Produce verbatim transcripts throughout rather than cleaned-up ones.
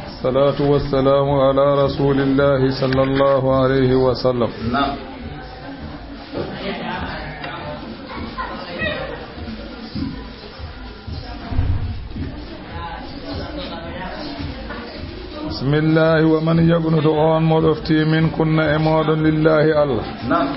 الصلاة والسلام على رسول الله صلى الله عليه وسلم. نعم. بسم الله. ومن يقنت, on mo ɗofti, منكن, e mooɗon, لله, Allah, نعم.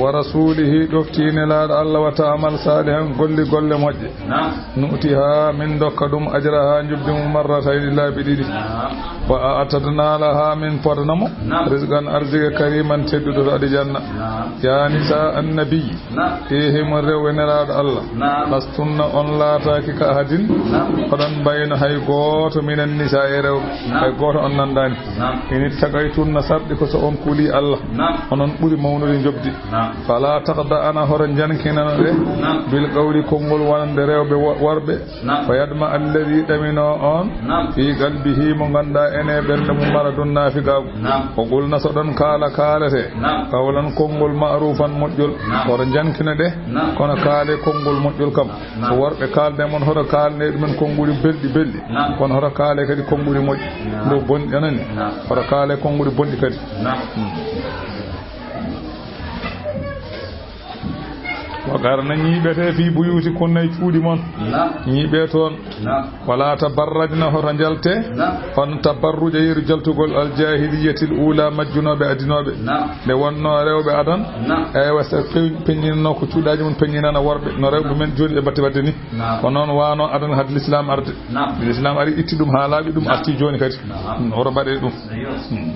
ورسوله, ɗofti Nelaaɗo Allah, وتعمل صالحا, golli golle moƴƴe, نعم. نؤتها, min ndokka ɗum, أجرها, njoɓdi mum, مرتين, laabi ɗiɗi. نعم. وأعتدنا لها, min podana mo, نعم. رزقا, arsike, كريما, tedduɗo, to aljanna. نعم. يا نساء النبي, نعم. Eehey mon rewɓe Nelaaɗo Allah. نعم. لستن, on laataaki, كأحد, نعم. oɗon mbayno hay gooto, من النساء, e rewɓe. نعم. Hay gooto on nanndaani. نعم. إن اتقيتن, sarɗi ko so on kulii Allah. نعم. Onon ɓuri mawnude njoɓdi. نعم. فلا تخضعن, hoto njankinano ɗe. نعم. بالقول, konngol wonande rewɓe wo-, worɓe. نعم. فيطمع الذي, ɗaminoo on, نعم. في قلبه, mo ngannduɗaa ene ɓernde mum, مرض, naafigaagu. نعم. وقلن, so ɗon kaala kaalete. نعم. قولا, konngol, معروفا, moƴƴol. نعم. Hoto njankino ɗe, نعم. kono kaale konngol moƴƴol kam. نعم. So worɓe kaalde mon, hoto kaalne ɗumen konnguɗi belɗi belɗi. نعم. Kono hoto kaale kadi konnguɗi moƴƴi. نعم. Ɗo bonɗi anani. نعم. Hoto kaale konnguɗi bonɗi kadi. نعم. Hmm. وقرن, ñiiɓete, في بيوتكن, e cuuɗi mon. نعم. Ñiiɓe toon. نعم. ولا تبرجن, hoto njalte. نعم. Hono tabarruja, yeru jaltugol, الجاهلية الأولى, majjunooɓe adinooɓe. نعم. Nde wonnoo rewɓe adan. نعم. Eywa, so pe-, peññinanoo ko cuuɗaaji mum, peññinana worɓe. No rewɓe men jooni ɓe mbaɗti waɗde ni. نعم. Ko noon waanoo adan hade Lislaam arde. نعم. Lislaam ari, itti ɗum haa laaɓi, ɗum نعم. arti jooni kadi. نعم. Hmm, hoto mbaɗe ɗum. أيوه. Hmm.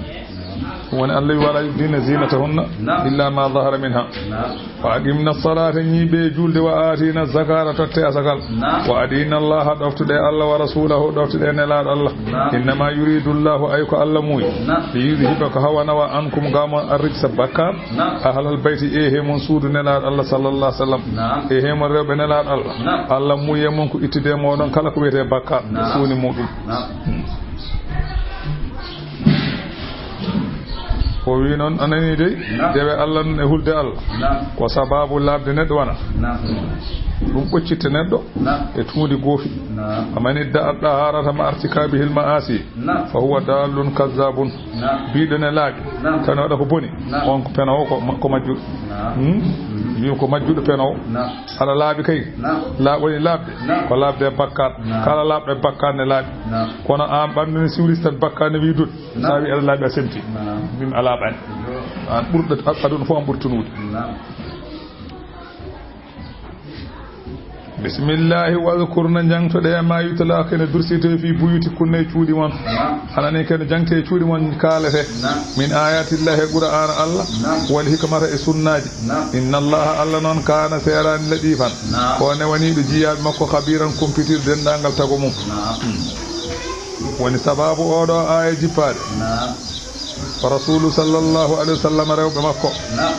Woni Allah wi, ولا يبدين زينتهن نعم. إلا ما ظهر منها. نعم. وأقمن الصلاة, ñiiɓe juulde, وآتين الزكاة, totte asakal. نعم. وأطعن الله, ɗoftuɗe Allah, ورسوله, ɗoftuɗe Nelaaɗo Allah. نعم. إنما يريد الله, ay ko Allah muuyi. نعم. ليذهب, ko hawa nawa, عنكم, gam on, الرجس, bakkaat. نعم. أهل البيت, eehey mon suudu Nelaaɗo Allah صلى الله عليه وسلم. نعم. Eehey mon rewɓe Nelaaɗo Allah. نعم. Allah muuyi e mon ko ittude e mooɗon kala ko wiyetee bakkaat. نعم. Suuni muuɗum. نعم. Hmm. O wi noon, a nanii dey, نعم. dewe Allah noon e hulde Allah. نعم. Ko sabaabu laaɓde neɗɗo wona. نعم. Ɗum ɓoccitta neɗɗo نعم. e tuundi goofi. نعم. فمن ادعى الطهارة مع ارتكابه المعاصي نعم. فهو ضال كذاب. نعم. Biiɗo ne laaɓi, نعم. tan waɗa ko boni. نعم. On ko penoowo, ko ma-, ko majjuɗo. نعم. Hmm? Wi ko majjuɗo penoowo. نعم. Aɗa laaɓi kay. نعم. Laaɓoni laaɓde. نعم. Ko laaɓde e bakkaat. نعم. Kala laaɓɗo e bakkaat ne laaɓi. نعم. Kono aan ɓanndu ne siwlis tan bakkaat ne wi dut. نعم. Sa wi aɗa laaɓi a semti. نعم. Mbimi a laaɓani. Aan ɓurɗo ad-, aduna fof aan ɓuri tonude. نعم. Bismillahi, واذكرن, njaŋtoɗe, ما يتلى, ko ene dursitee, في بيوتكن, e cuuɗi mon. نعم. Hana ni ko ene jaŋtee e cuuɗi mon kaalete. نعم. من آيات الله, e Qur'aana Allah. نعم. والحكمة, e sunnaaji. نعم. إن الله, Allah noon, كان, seeraani, لطيفا, نعم. ko newaniiɗo jiyaaɓe makko, خبيرا, kumpitirɗo denndaangal tago mum. نعم. Hmm. Woni sabaabu oo ɗoo aaya jippaade. نعم. Ko Rasuulu صلى الله عليه وسلم, rewɓe makko. نعم.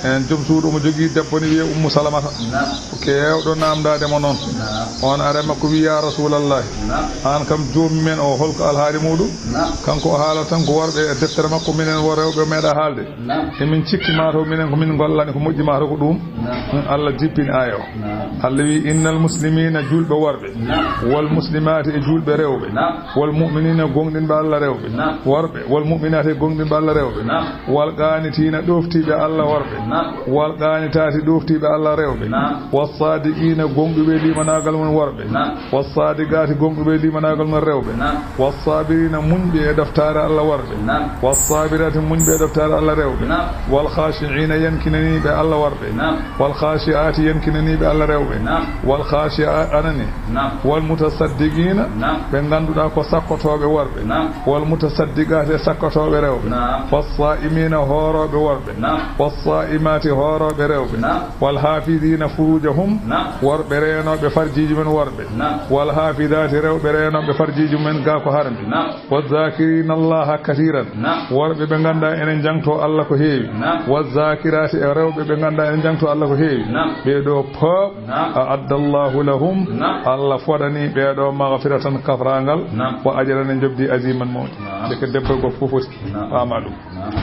En joom suudu omo jogii debbo ne wiyee Ummu Salamata. نعم. Ko keewɗo naamndaade mo noon. نعم. On ari e makko wi, "Yaa Rasuulallahi, نعم. aan kam joomi men o, holko alhaali muuɗum?" نعم. Kanko o haala tan ko worɓe e deftere makko, minen wo rewɓe meeɗa haalde. نعم. Emin cikki maa taw minen ko min ngollani ko moƴƴi maa taw ko ɗum. نعم. Allah jippini aaya o. نعم. Allah wi, "Innal muslimina, juulɓe worɓe." نعم. Wal muslimaati, e juulɓe rewɓe. نعم. Wal mu'miniina, goongɗinɓe Allah rewɓe. نعم. Worɓe. Wal mu'minaati, e goongɗinɓe Allah rewɓe. نعم. Wal qaanitiina, ɗooftiiɓe Allah worɓe. نعم. Wal qaanitaati, ɗooftiiɓe Allah rewɓe. نعم. Was saadiqiina, goongɗuɓe liimanaagal mum worɓe. نعم. Was saadiqaati, goongɗuɓe liimanaagal mum rewɓe. نعم. Was saabiriina, muñɓe e ɗoftaare Allah worɓe. نعم. Was saabiraati, muñɓe e ɗoftaare Allah rewɓe. نعم. Wal khaashi'iina, yankinaniiɓe Allah worɓe. نعم. Wal khaashi'aati, yankinaniiɓe Allah rewɓe. نعم. Wal khaashi'a-, anani. نعم. Wal mutasaddiqiina, نعم. ɓe ngannduɗaa ko sakkotooɓe worɓe. نعم. Wal mutasaddiqaati, e sakkotooɓe rewɓe. نعم. Was saa'imiina, hoorooɓe worɓe. نعم. Was saa'imaati, hoorooɓe rewɓe. نعم. Wal haafiziina furuujahum, نعم. worɓe reenooɓe farjiiji mum worɓe. نعم. Wal haafizaati, rewɓe reenooɓe farjiiji mum gaa ko harmi. نعم. Wa zaakiriina Allaha kasiiran. Naam. Worɓe ɓe ngannduɗaa ene njaŋtoo Allah ko heewi. Naam. Wa zaakiraati, e rewɓe ɓe ngannduɗaa ene njaŋtoo Allah ko heewi. Naam. Ɓee ɗoo fof, naam. A'adda Allahu lahum, naam. Allah fodani ɓee ɗoo maghfiratan kafraangal, naam. Wa ajran e njoɓdi aziman mawɗi. Naam. Ndeke debbo e gorko fof foti. Naam. Faama ɗum. Naam.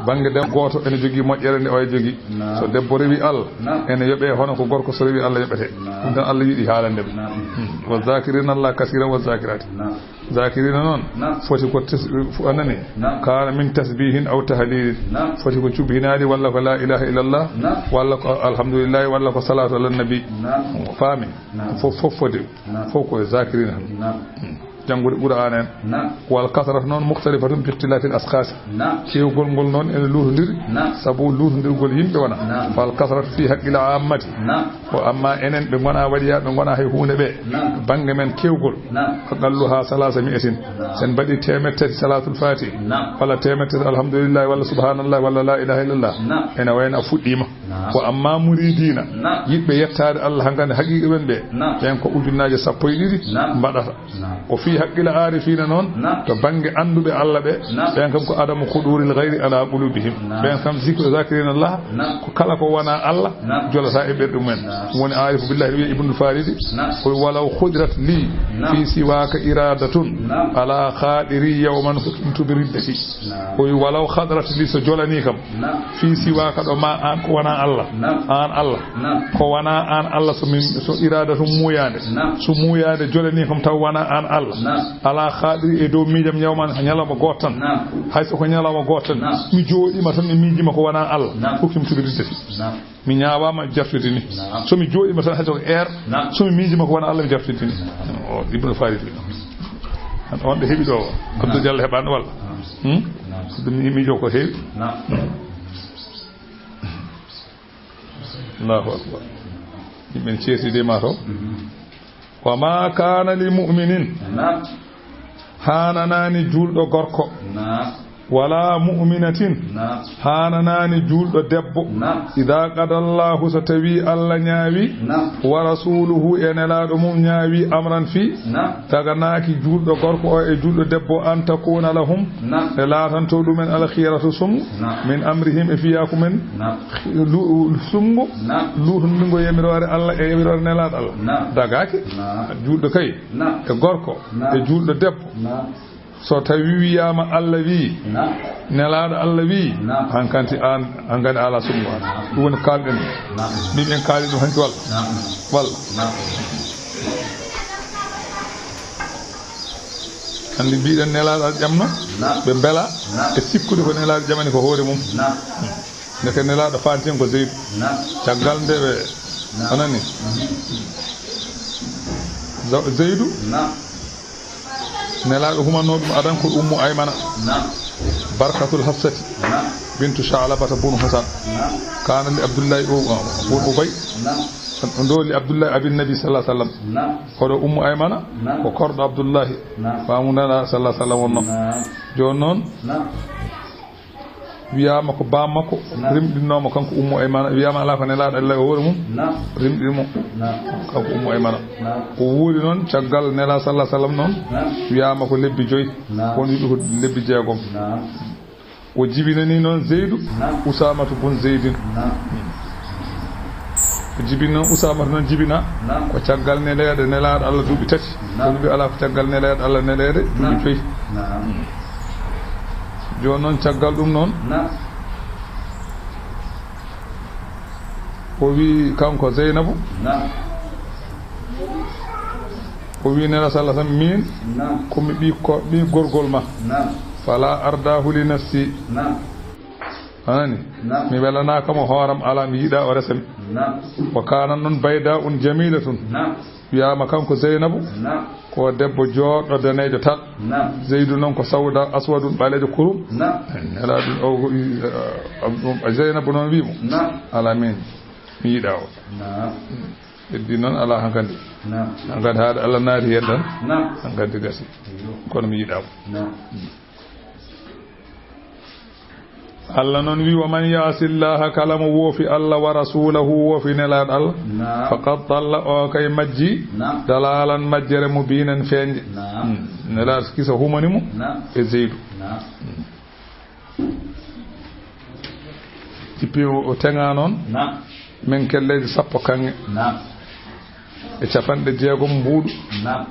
Bannge debbo gooto ene jogii moƴƴere nde oya jogii. Naam. So debbo rewi Allah, naam, ene yoɓee hono ko gorko so rewi Allah yoɓetee. Naam. Ɗum tan Allah yiɗi haalande ɓe. Naam. Hmm. Wa zakirina Allah kasiran wa zakirati. Naam. Zakirina noon, naam, foti ko tas-, fu-, a nani? Naam. Kana min tasbihin aw tahlilin. Naam. Foti ko cubbinaali walla ko la ilaha illallah, naam, walla ko alhamdulillahi, walla ko salatu ala nabi. Naam. Faami? Naam. Fof, fof foti. Naam. Fof ko zakirina. Naam. Hmm. Janngude Qur'aana en. Naam. Wal kasratu noon mukhtalifatun bi ikhtilafil ashkhas. Naam. Keewgol ngol noon ene luutondiri. Naam. Sabu luutondirgol yimɓe wona. Naam. Fal kasratu fi haqqil ammati. Naam. Ko amma enen ɓe ngonaa waɗiyaa, ɓe ngonaa hay huunde ɓe. Naam. Bannge men keewgol. Naam. Aqalluha salasa mi'atin. Naam. Sen mbaɗi teemeɗɗe tati salatul fatihi. Naam. Walla teemeɗɗe tati alhamdulillah, walla subhanallah, walla la ilaha illallah. Naam. Ene wayno a fuɗɗiima. Naam. Ko amma muridina, naam, yiɗɓe yettaade Allah hankadi haqiiqa ɓen ɓe, naam, ɓen ko ujunnaaje sappo e ɗiɗi, naam, mbaɗata. Naam. O fii haqqil aarifiina noon, naam, to bannge annduɓe Allah ɓe, naam, ɓen kam ko adamu khuduril ghayri ala qulubihim. Naam. Ɓen kam zikru zakirina Allah, naam, ko kala ko wonaa Allah, naam, jolata e ɓerɗe mumen. Naam. Woni aarifu billahi wiya Ibnul Faridi, naam, ko walaw khudirat li, naam, fi siwaka iradatun, naam, ala khadiri yawman hukumtu bi riddati. Naam. O wi walaw khadarat li, so jolanii kam. Naam. Fii siwaaka ɗo ma aan ko wonaa Allah. Naam. Aan Allah. Naam. Ko wonaa aan Allah so min, so iraada tun muuyaande. Naam. So muuyaande jolanii kam taw wonaa aan Allah. Naam. Alaa khadiri e dow miijam yawman ñalawma gooto tan. Naam. Hay so ko ñalawma gooto tan. Naam. Mi jooɗiima tan mi miijiima ko wonaa Allah. Naam. Hukumtu bi riddati. Naam. Mi ñaawaama jartidini. Naam. So mi jooɗiima tan hay so ko heure. Naam. So mi miijiima ko wonaa Allah mi jartidini. Naam. O Ibnu Farid wi. On ɓe heɓi ɗo. Abdou Diallo heɓaano walla? Naam. Hmm? Naam. Ɗum mi miijo ko heewi. Naam. Allahu akbar. Yimɓe ceeside ma to. Mhm. Wa ma kana li mu'minin. Naam. Haananaani juulɗo gorko. Naam. Wala mu'minatin. Naam. Haananaani juulɗo debbo. Naam. Ida qada Allahu, so tawi Allah ñaawi. Naam. Wa rasuluhu, e nelaaɗo mum ñaawi, amran fii. Naam. Taganaaki juulɗo gorko o e juulɗo debbo, an takuna lahum. Naam. E laatanto ɗumen al khiyaratu sum. Naam. Min amrihim, e fiyaaku men. Naam. Lu-, sumngo. Naam. Luutondingo yamiroore Allah e yamiroore nelaaɗo Allah. Naam. Dagaaki. Naam. Juulɗo kay. Naam. E gorko. Naam. E juulɗo debbo. Naam. So tawi wiyaama Allah wii, naam, nelaaɗo Allah wii, naam, hankadi aan, hankadi ala sumngo aan. Ɗum woni kaalɗen. Naam. Min en kaali ɗum hanki walla? Naam. Walla? Naam. Anndi mbiɗen nelaaɗo Allah ƴamno, naam, ɓe mbela, naam, e sikkude ko nelaaɗo ƴamani ko hoore mum. Naam. Ndeke nelaaɗo faanten ko Zeydu. Naam. Caggal nde ɓe, naam, a nani? Mhm. Za-, Zeydu. Naam. Nelaaɗo humanno ɗum adan ko Ummu Aymana. Naam. Barkatul Hafsati. Naam. Bintu Sha'labata bunu Hasan. Naam. Kana li Abdullahi o, o, o Ubay. Naam. Ɗo li Abdullahi abin Nabi sallallahu alaihi wasallam. Naam. Koɗo Ummu Aymana. Naam. Ko korɗo Abdullahi. Naam. Faamu nana sallallahu alaihi wasallam wonno. Naam. Jooni noon. Naam. Wiyaama ko baam makko, naam, rimɗinnooma kanko Ummu Aymana, wiyaama alaa ko nelaaɗo Allah e hoore mum, naam, rimɗini mo, naam, kanko Ummu Aymana. Naam. O wuuri noon caggal Nelaaɗo sallallahu alaihi wasallam noon, naam, wiyaama ko lebbi joyi, naam, won wiɓe ko lebbi jeegom. Naam. O jibinanii noon Zeydu, naam, Usaamatu bun Zeydin. Naam. O jibini noon Usaamatu noon jibina, naam, ko caggal neleeɗo nelaaɗo Allah duuɓi tati. Naam. Kono ɓe alaa ko caggal neleeɗo Allah neleede duuɓi, naam, joyi. Naam. Jooni noon caggal ɗum noon, naam, o wi kanko Zeynabu, naam, o wi Nelaaɗo sallallahu alaihi wasallam, min, naam, ko mi ɓi ko, ɓi gorgol ma. Naam. Fala ardahu li nafsi. Naam. A nani? Naam. Mi welanaaka mo hooram, alaa mi yiɗaa o resa mi. Naam. Wa kaanat noon bayda un jamilatun. Naam. Wiyaama kanko Zeynabu, naam, ko debbo jooɗɗo daneejo tal. Naam. Zeydu noon ko sawda aswadun ɓaleejo kurum. Naam. Nelaaɗo o, o, o, Zeynabu noon wi mo, naam, alaa min, mi yiɗaa o. Naam. Heddi noon alaa hankadi. Naam. Hankadi haade Allah naati heen tan. Naam. Hankadi gasi. Iyo. Kono mi yiɗaa mo. Naam. Allah noon wi, "Wa man yaasi Llaha," kala mo woofi Allah, "wa rasulahu," woofi nelaaɗo Allah, naam, "faqad dalla," o kay majji, naam, "dalalan," majjere, "mubinan," feeñde. Naam. Hmm. Nelaaɗo kisa humani mo, naam, e Zeydu. Naam. Hmm. Jippi o, o teŋa noon. Naam. Min kelleeji sappo kaŋŋe. Naam. E capanɗe jeegom mbuuɗu. Naam.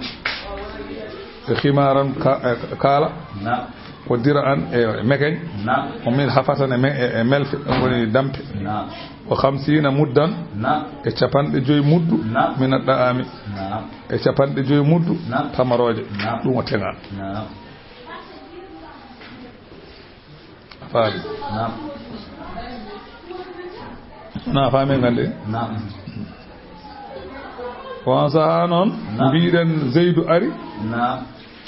E ximaaran ka-, e kaala. Naam. O dira an e meken. Naam. O min hafatan e me-, e, e melfe, ɗum woni dampe. Naam. O hamsiina muddan. Naam. E capanɗe joyi muddu. Naam. Mina ɗa'ami. Naam. E capanɗe joyi muddu. Naam. Tamarooje. Naam. Ɗum o teŋa. Naam. A faali? Naam. Na faami ngande? Naam. Ko on sahaa noon, naam, mbiɗen Zeydu ari. Naam.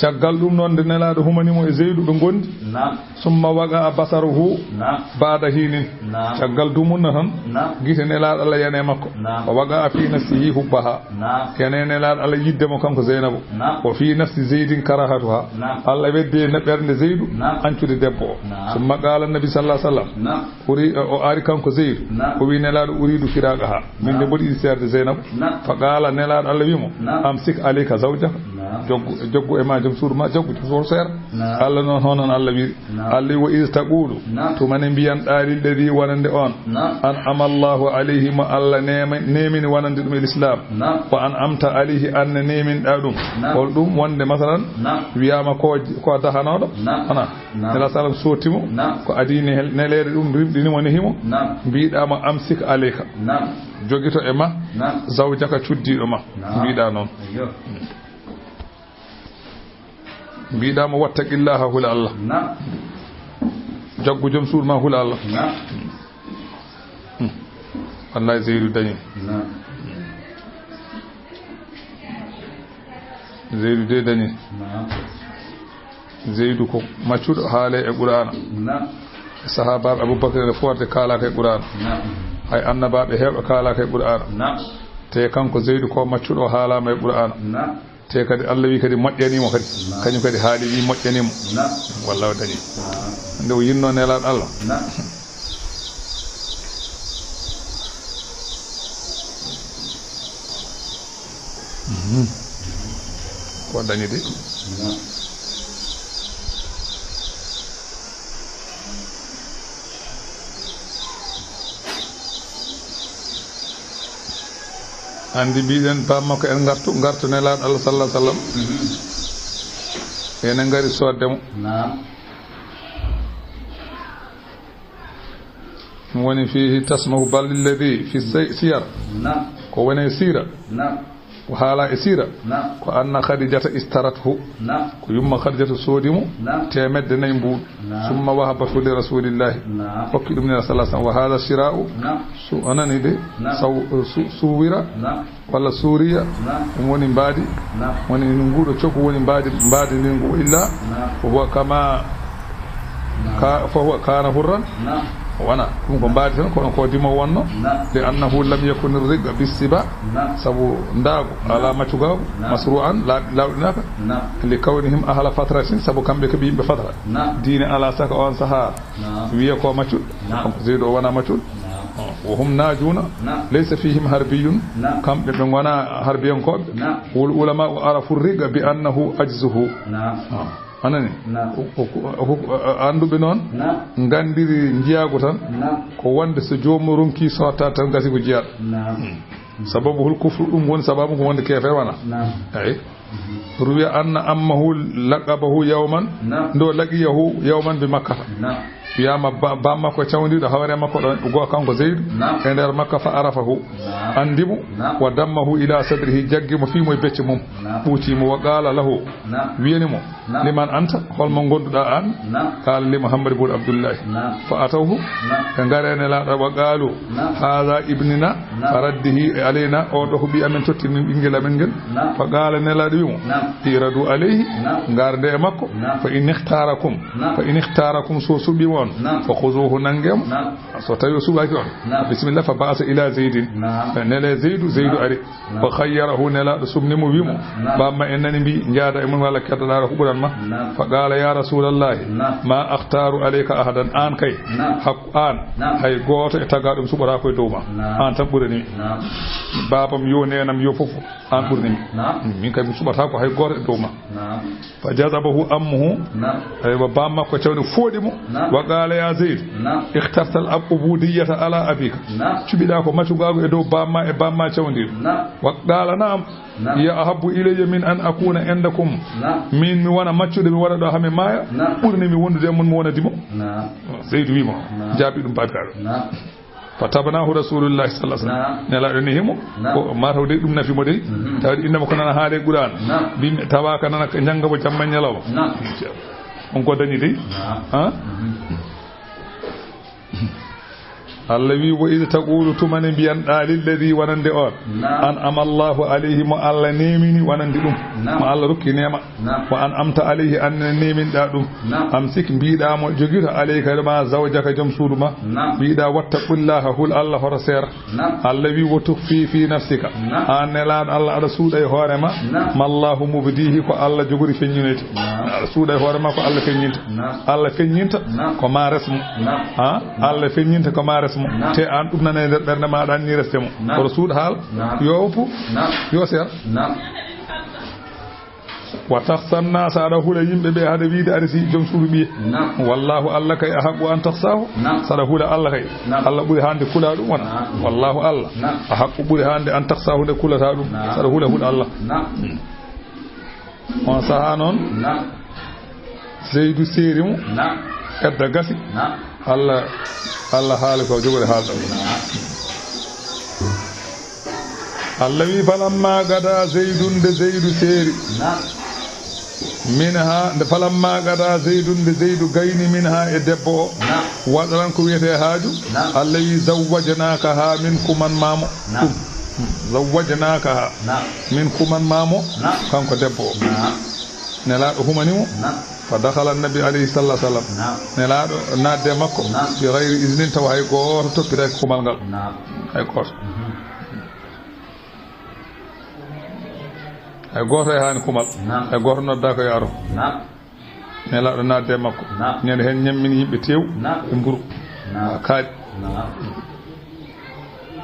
Caggal ɗum noon, nde Nelaaɗo humani mo e Zeydu, ɓe ngondi. Naam. Summa waqa basaruhu. Naam. Baada hiinin. Naam. Caggal dumunna tan, naam, gite Nelaaɗo Allah yani e makko. Naam. O waqa fi nafsihi hubbaha. Naam. Yani Nelaaɗo Allah yidde mo kanko Zeynabu. Naam. Wa fi nafsi Zeydin karahatuha. Naam. Allah weddi e ɓernde Zeydu, naam, ancude debbo o. Naam. Summa qaala Nabi sallallahu alaihi wasallam. Naam. Uri, o ari kanko Zeydu. Naam. O wi Nelaaɗo, "Uridu firaqaha." Min de, naam, mboɗi yiɗi seerde Zeynabu. Naam. Fa qaala, Nelaaɗo Allah wi mo, naam, "Amsik alayka zawjaka." Naam. Joggu, joggu e ma joom suudu ma, joggu joom suudu seera. Naam. Allah noon, hono noon Allah wiri. Naam. Allah wi, "Wa iz taqulu." Naam. Tuma ne mbiyan ɗaalil ɗe wi wonande on. Naam. "An'ama Allahu alayhi," mo Allah neema-, neemini wonande ɗum e l'islam. Naam. "Wa an'amta alayhi," an ne neeminɗa ɗum. Naam. Hol ɗum wonde, masalan, naam, wiyama ko, ko dahanooɗo? Naam. Ana. Naam. Nela salam sotti mo. Naam. Ko adii ne-, neleede ɗum rimɗini mo, nehi mo. Naam. Mbiɗa mo, "Amsik alayka." Naam. Jogito e ma. Naam. "Zawjaka," cuddiiɗo ma. Naam. Mbiɗa noon. Ayyo. Mbiɗa mo, "Wattaqillaha," hula Allah. Naam. Jaggu joom suudu ma, hula Allah. Naam. Hmm. Wallahi, Zeydu dañi. Naam. Zeydu de dañi. Naam. Zeydu ko maccuɗo haale e Qur'aana. Naam. Sahaabaaɓe Abubakar ene foorde kaalaaka e Qur'aana. Naam. Hay annabaaɓe heewɓe kaalaaka e Qur'aana. Naam. Te kanko Zeydu ko maccuɗo, o haalaama e Qur'aana. Naam. Te kadi Allah wi kadi moƴƴani mo kadi. Naam. Kañum kadi haali wi moƴƴani mo. Naam. Wallahi o dañi. Naam. Nde o yinno Nelaaɗo Allah. Naam. Mhm. Ko dañi de. Naam. Anndi mbiɗen, bammakko en ngartu, ngartu Nelaaɗo Allah sallallahu alaihi wasallam. Mhm. Ene ngari soodde mo. Naam. Ɗum woni fiihi tasmahu balli lladhi fi say-, siyar. Naam. Ko woni e siira. Naam. Ko haala e siira. Naam. Ko anna Khadijata istarathu. Naam. Ko yumma Khadijata soodi mo. Naam. Teemedde nayi mbuuɗu. Naam. Summa wahabathu li rasulillahi. Naam. Hokki ɗum Nelaaɗo sallallahu alaihi wasallam. Wa hadha shira'u. Naam. Su-, a nani de? Naam. Saw-, su-, suwira. Naam. Walla suuriya, naam, ɗum woni mbaadi, naam, woni nguuɗo coggu woni mbaadi, mbaadi ndin ngu illa, naam, ko huwa kama, naam, ka, fa huwa kana hurran, naam, wona ɗum ko mbaadi tan, kono ko dimo wonno, naam, li annahu lam yakun riqa bisiba, naam, sabu ndaagu, naam, ala maccugaagu, naam, masru'an, laaɓ-, laawɗinaaka, naam, li kawnihim ahla fatratin, sabu kamɓe ko ɓe yimɓe fatra, naam, diine ala saka on sahaa, naam, wiye ko maccuɗo, naam, donc Zeydu o wona maccuɗo. Naam. Wa hum naajuna, naam, laysa fihim harbiyun. Naam. Kamɓe ɓe ngona harbiyankooɓe. Naam. Wal ulama'u arafu riqa bi annahu ajzuhu. Naam. Ah, anani? Naam. O, o, o, o, annduɓe noon, naam, nganndiri njiyaagu tan, naam, ko wonde so joomum ronki sotta tan gasi ko jiyaaɗo. Naam. Hmm. Sababu hul kufru, ɗum woni sababu ko wonde keefeero wona. Naam. Eyi. Ruwiya anna ammahu laqabahu yawman, naam, ndo laqiyahu yawman bi Makkata. Naam. Wiyama ba-, bammakko cawndiɗo hawre makko ɗon, goo kanko Zeydu, naam, e nder Makka, fa arafahu, naam, anndi mo, naam, wa dammahu ila sadrihi, jaggi mo fii mo e becce mum, naam, ɓuuti mo, wa qala lahu, naam, wiyani mo, naam, liman anta, holmo gonduɗa an? Naam. Qala li Muhammad ibn Abdullahi. Naam. Fa atawhu, naam, ɓe ngare Nelaaɗo, wa qalu, naam, hadha ibnina, naam, fa raddihi alayna, o ɗo ko ɓiy amen, totti min ɓinngel amen ngel. Naam. Fa qala, Nelaaɗo wi mo, naam, iradu alayhi, naam, ngarde e makko. Naam. Fa in ikhtarakum, naam, fa in ikhtarakum, so suɓi on, naam, fa khuzuhu, nange mo. Naam. So tawi o suɓaki on, naam, bismillah, fa ba'asa ila Zaydin. Naam. Nele Zeydu, Zeydu, naam, ari. Naam. Fa khayyarahu, Nelaaɗo suɓni mo, wi mo, naam, bamma en nani mbi, njaada e mun walla keddoɗaa ko ɓuran ma. Naam. Fa qala, ya rasulallahi, naam, ma akhtaru alayka ahadan, an kay, naam, hakku an, naam, hay gooto e tagaaɗo mi suɓataa ko e dow ma. Naam. An tan ɓurani mi. Naam. Baabam yo, neenam yo, fof an ɓurani mi. Naam. Min kay mi suɓataa ko hay gooto e dow ma. Naam. Fa jazabahu ammuhu. Naam. Eywa, bammakko cawni fooɗi mo. Naam. Wa قال يا زيد، نعم. اخترت العبودية على أبيك. نعم. Cuɓiɗaa ko macugaagu e dow bamma e bamma cawndiiɗo. نعم. وقال نعم. نعم. هي أحب إلي من أن أكون عندكم. نعم. Min mi wona maccuɗo, mi wona ɗo haa mi maaya. نعم. Ɓurani mi wondude e mon, mi wona dimo. نعم. Zeydu wii mo, نعم. Jaabi ɗum, baabiraaɗo. نعم. فاتبناه رسول الله صلى الله عليه وسلم. نعم. Nelaaɗo nehi mo, نعم. Ko maa taw dey ɗum nafi mo dey. Mhm. Tawde innde makko nana haale Qur'an. نعم. Bi tawaaka nana ko njannga mo jamma ñalawma. نعم. On ko dañi dey. نعم. Ha? Mhm. Allah wi, "Wa iz taqulu," tuma nde mbiyanɗaa, "lilladhi," wonande on, نعم. "an'ama Allahu alayhi," mo Allah neemini wonande ɗum, نعم. Mo Allah rokki neema. نعم. "Wa an'amta alayhi," aan ne neeminɗaa ɗum. نعم. "Amsik," mbiɗaa mo, "jogito, alayka," ma, "zawjaka," joom suudu ma. نعم. Mbiɗaa, "wattaqullaha," hul Allah, hoto seera. نعم. Allah wi, "Wa tukhfi fi nafsika." نعم. Aan nelaaɗo Allah, aɗa suuɗa e hoore ma. نعم. "Ma Allahu mubdihi," ko Allah jogori feññinoyde. نعم. Aɗa suuɗa e hoore ma ko Allah feññinta. نعم. Allah feññinta نعم. Ko ma res mo. نعم. Ha? Allah feññinta ko ma res mo. نعم. Te aan ɗum nana e nder ɓernde ma, aɗa anni resde mo. نعم. Hoto suuɗ haal. نعم. Yo oppu. نعم. Yo seer. نعم. "Wa takhsha an-nasa," aɗa hula yimɓe ɓe, hade wiide aɗa si joom suudu ɓiye. نعم. "Wallahu," Allah kay, "ahaqqu an takhshahu." نعم. Saɗa hula Allah kay. نعم. Allah ɓuri hande kula ɗum wona. نعم. "Wallahu," Allah. نعم. "Ahaqqu," ɓuri hande, "an takhshahu," nde kulata ɗum. نعم. Saɗa hula, hul Allah. نعم. On saha noon, نعم. Zeydu seeri mo. نعم. Edda gasi. نعم. Allah, Allah haali ko jogori haalɗo. نعم. Allah wi, "Falamma gada Zeydun," nde Zeydu seeri. نعم. "Minha," nde, "falamma gada Zeydun," nde Zeydu gayni, "minha," e debbo o. نعم. Waɗaran ko wiyetee haaju. نعم. Allah wi, "Zawwajnakaha," min kuman ma mo. نعم. Ɗum. Hmm. "Zawwajnakaha." نعم. Min kuman ma mo. نعم. Kanko debbo o. نعم. Nelaaɗo humani mo. نعم. Fa dakhala annabi alayhi sallallahu alayhi wa sallam. نعم. Nelaaɗo naatde e makko. نعم. Bi ghayri iznin, tawa hay gooto toppitaaki kumal ngal. نعم. Hay gooto. Mhm. Hay gooto e haani kumal. نعم. Hay gooto noddaaka yo aro. نعم. Nelaaɗo naatde e makko. نعم. Ñande heen ñammini yimɓe teew. نعم. E mburu. نعم. Kaaƴe. نعم.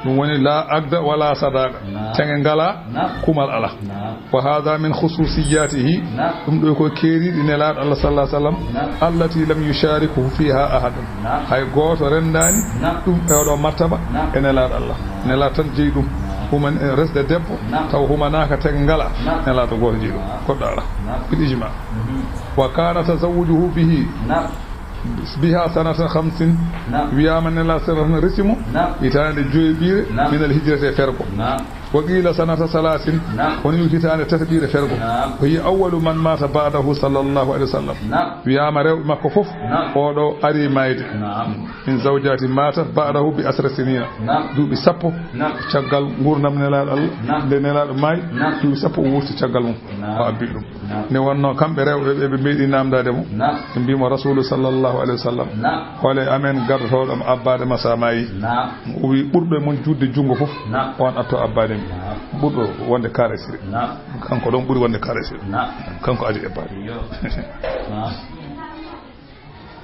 Ɗum woni la aqda wala sadaqa. Naam. Teŋe ngalaa, naam, kumal alaa. Naam. Wa hadha min khususiyatihi. Naam. Ɗum ɗo ko keeriiɗi Nelaaɗo Allah sallallahu alayhi wa sallam. Naam. Allati lam yusharikhu fiha ahadun. Naam. Hay gooto renndaani, naam, ɗum e oɗo martaba, naam, e Nelaaɗo Allah. Naam. Nelaaɗo tan jeyi ɗum. Naam. Human, eh, resde debbo, naam, taw humanaaka teŋe ngalaa. Naam. Nelaaɗo gooto jeyi ɗum. Naam. Goɗɗo alaa. Naam. Bil ijma. Mhm. Wa kana tazawwujuhu bihi. Naam. Biha sanata khamsin. Naam. Wiyaama Nelaaɗo sallallahu alayhi wa sallam resi mo, naam, hitaande joyɓiire, naam, minal hijrati e fergo. Naam. Wa qila sanata salasin. Naam. Woni hitaande tataɓiire fergo. Naam. Wa hiya awwalu man mata ba'dahu sallallahu alayhi wa sallam. Naam. Wiyaama rewɓe makko fof, naam, oɗo ari maayde. Naam. Min zawjati matat ba'dahu bi asra sinina. Naam. Duuɓi sappo, naam, caggal nguurndam Nelaaɗo Allah. Naam. Nde Nelaaɗo maayi, naam, duuɓi sappo o wuurti caggal mum. Naam. O abbi ɗum. Naam. Nde wonnoo kamɓe rewɓe ɓe, ɓe meeɗi naamndaade mo. Naam. Ɓe mbii mo, Rasulu sallallahu alayhi wa sallam, naam, hol e amen gardotooɗo mo abbaade ma so a maayi? Naam. O wii, ɓurɗo e mon juutde junngo fof, naam, on atto abbaade mi. Naam. Ɓurɗo wonde karesiri. Naam. Kanko ɗon ɓuri wonde karesiri. Naam. Kanko adi e baade. Iyo. Naam.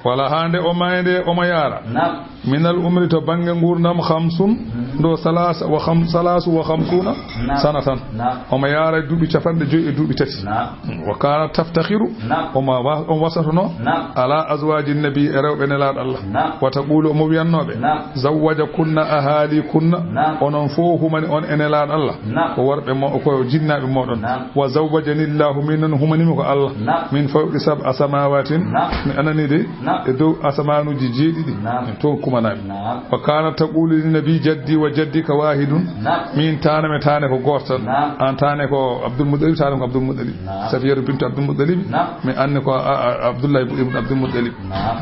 Wala, haa nde o maayde, omo yaara. Naam. Minal umri, to bannge nguurndam, khamsun, mhm, ɗo salasa wa kham-, salasu wa khamsuna, naam, sanatan. Naam. Omo yaara duuɓi capanɗe joyi e duuɓi tati. Naam. Wa kana taftakhiru, naam, omo wa-, omo wasatono, naam, ala azwaji nabi, e rewɓe Nelaaɗo Allah. Naam. Wa taqulu, omo wiyannooɓe, naam, zawwaja kunna ahali kunna, naam, onon fof humani on e Nelaaɗo Allah. Naam. Ko worɓe mo, ko jinnaaɓe mooɗon. Naam. Wa zawwajani Allahu, min noon humani mi ko Allah. Naam. Min fawqi sab'a samawatin. Naam. Mi anani de, naam, e dow asamaanuuji jeeɗiɗi. Naam. Min toon kumanaaɓe. Naam. Wa kana taqulu li nabi jaddi wa jaddika wahidun. Naam. Min taane me taane ko gooto tan. Naam. Aan taane ko Abdul Muttalib, taane ko Abdul Muttalib. Naam. Safiyatu bintu Abdul Muttalib. Naam. Mi anni ko a, a, Abdullahi ibn Abdul Muttalib. Naam.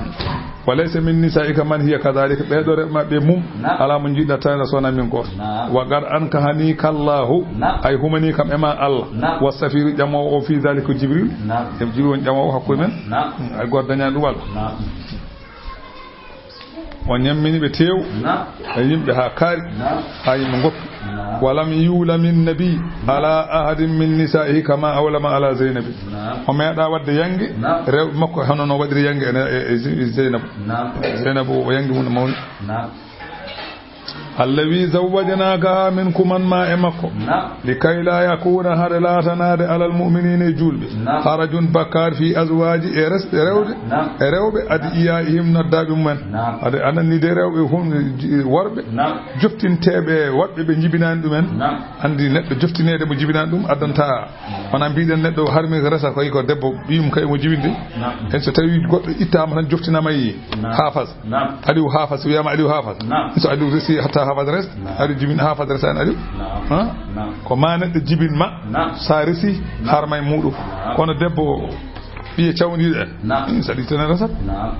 Wa laysa min nisa'ika man hiya kadhalika, ɓee ɗoo rewɓe maɓɓe mum, naam, alaa mo njiɗɗa tan so wonaa min gooto. Naam. Wa qad ankahanika Allahu, naam, ay humani kam e ma Allah. Naam. Wa safiru ƴamoowo o fi dhalika ko Jibril. Naam. E Jibril woni ƴamoowo hakkunde men. Naam. Ay gooto dañaani ɗum Allah. Naam. O ñammini ɓe teew. Naam. E yimɓe haa kaari. Naam. Haa yimɓe ngoppi. Naam. Wa lam yulami nabi ala ahadin min nisa'ihi kama awlama ala Zaynabi. Naam. O meeɗaa waɗde yannge, naam, rewɓe makko hono no waɗiri yannge e, e, e Zeynabu. Naam. Zeynabu o yannge mum no mawni. Naam. Allah wi, zawwajnaakahaa, min kuman ma e makko. Naam. Likay laa yakuuna, hade laatanaade, alal mu'miniina, e juulɓe. Naam. Harajun, bakkaar, fii azwaaji, e resɓe rewde. Naam. E rewɓe, adiyaa'ihim, noddaaɓe mumen. Naam. Hade anani de rewɓe hum, ji-, worɓe. Naam. Joftinteeɓe woɗɓe ɓe jibinaani ɗumen. Naam. Anndi neɗɗo joftineede mo jibinaani ɗum addanta. Wona mbiɗen neɗɗo harmi ko resa koy ko debbo ɓiyum kay mo jibinde. Naam. En so tawi goɗɗo ittaama tan joftinaama yi. Naam. Haafas. Naam. Aliou Haafas, wiyaama Aliou Haafas. Naam. So Aliou resi hatta Haafas res. Naam. Aliou jibin Haafas resa en Aliou. Naam. Ha? Naam. Ko ma neɗɗo jibin ma. Naam. Sa resi. Naam. Harma e muɗum. Naam. Kono debbo ɓiye cawndiiɗo en. Naam. Sa ɗi tene resat. Naam.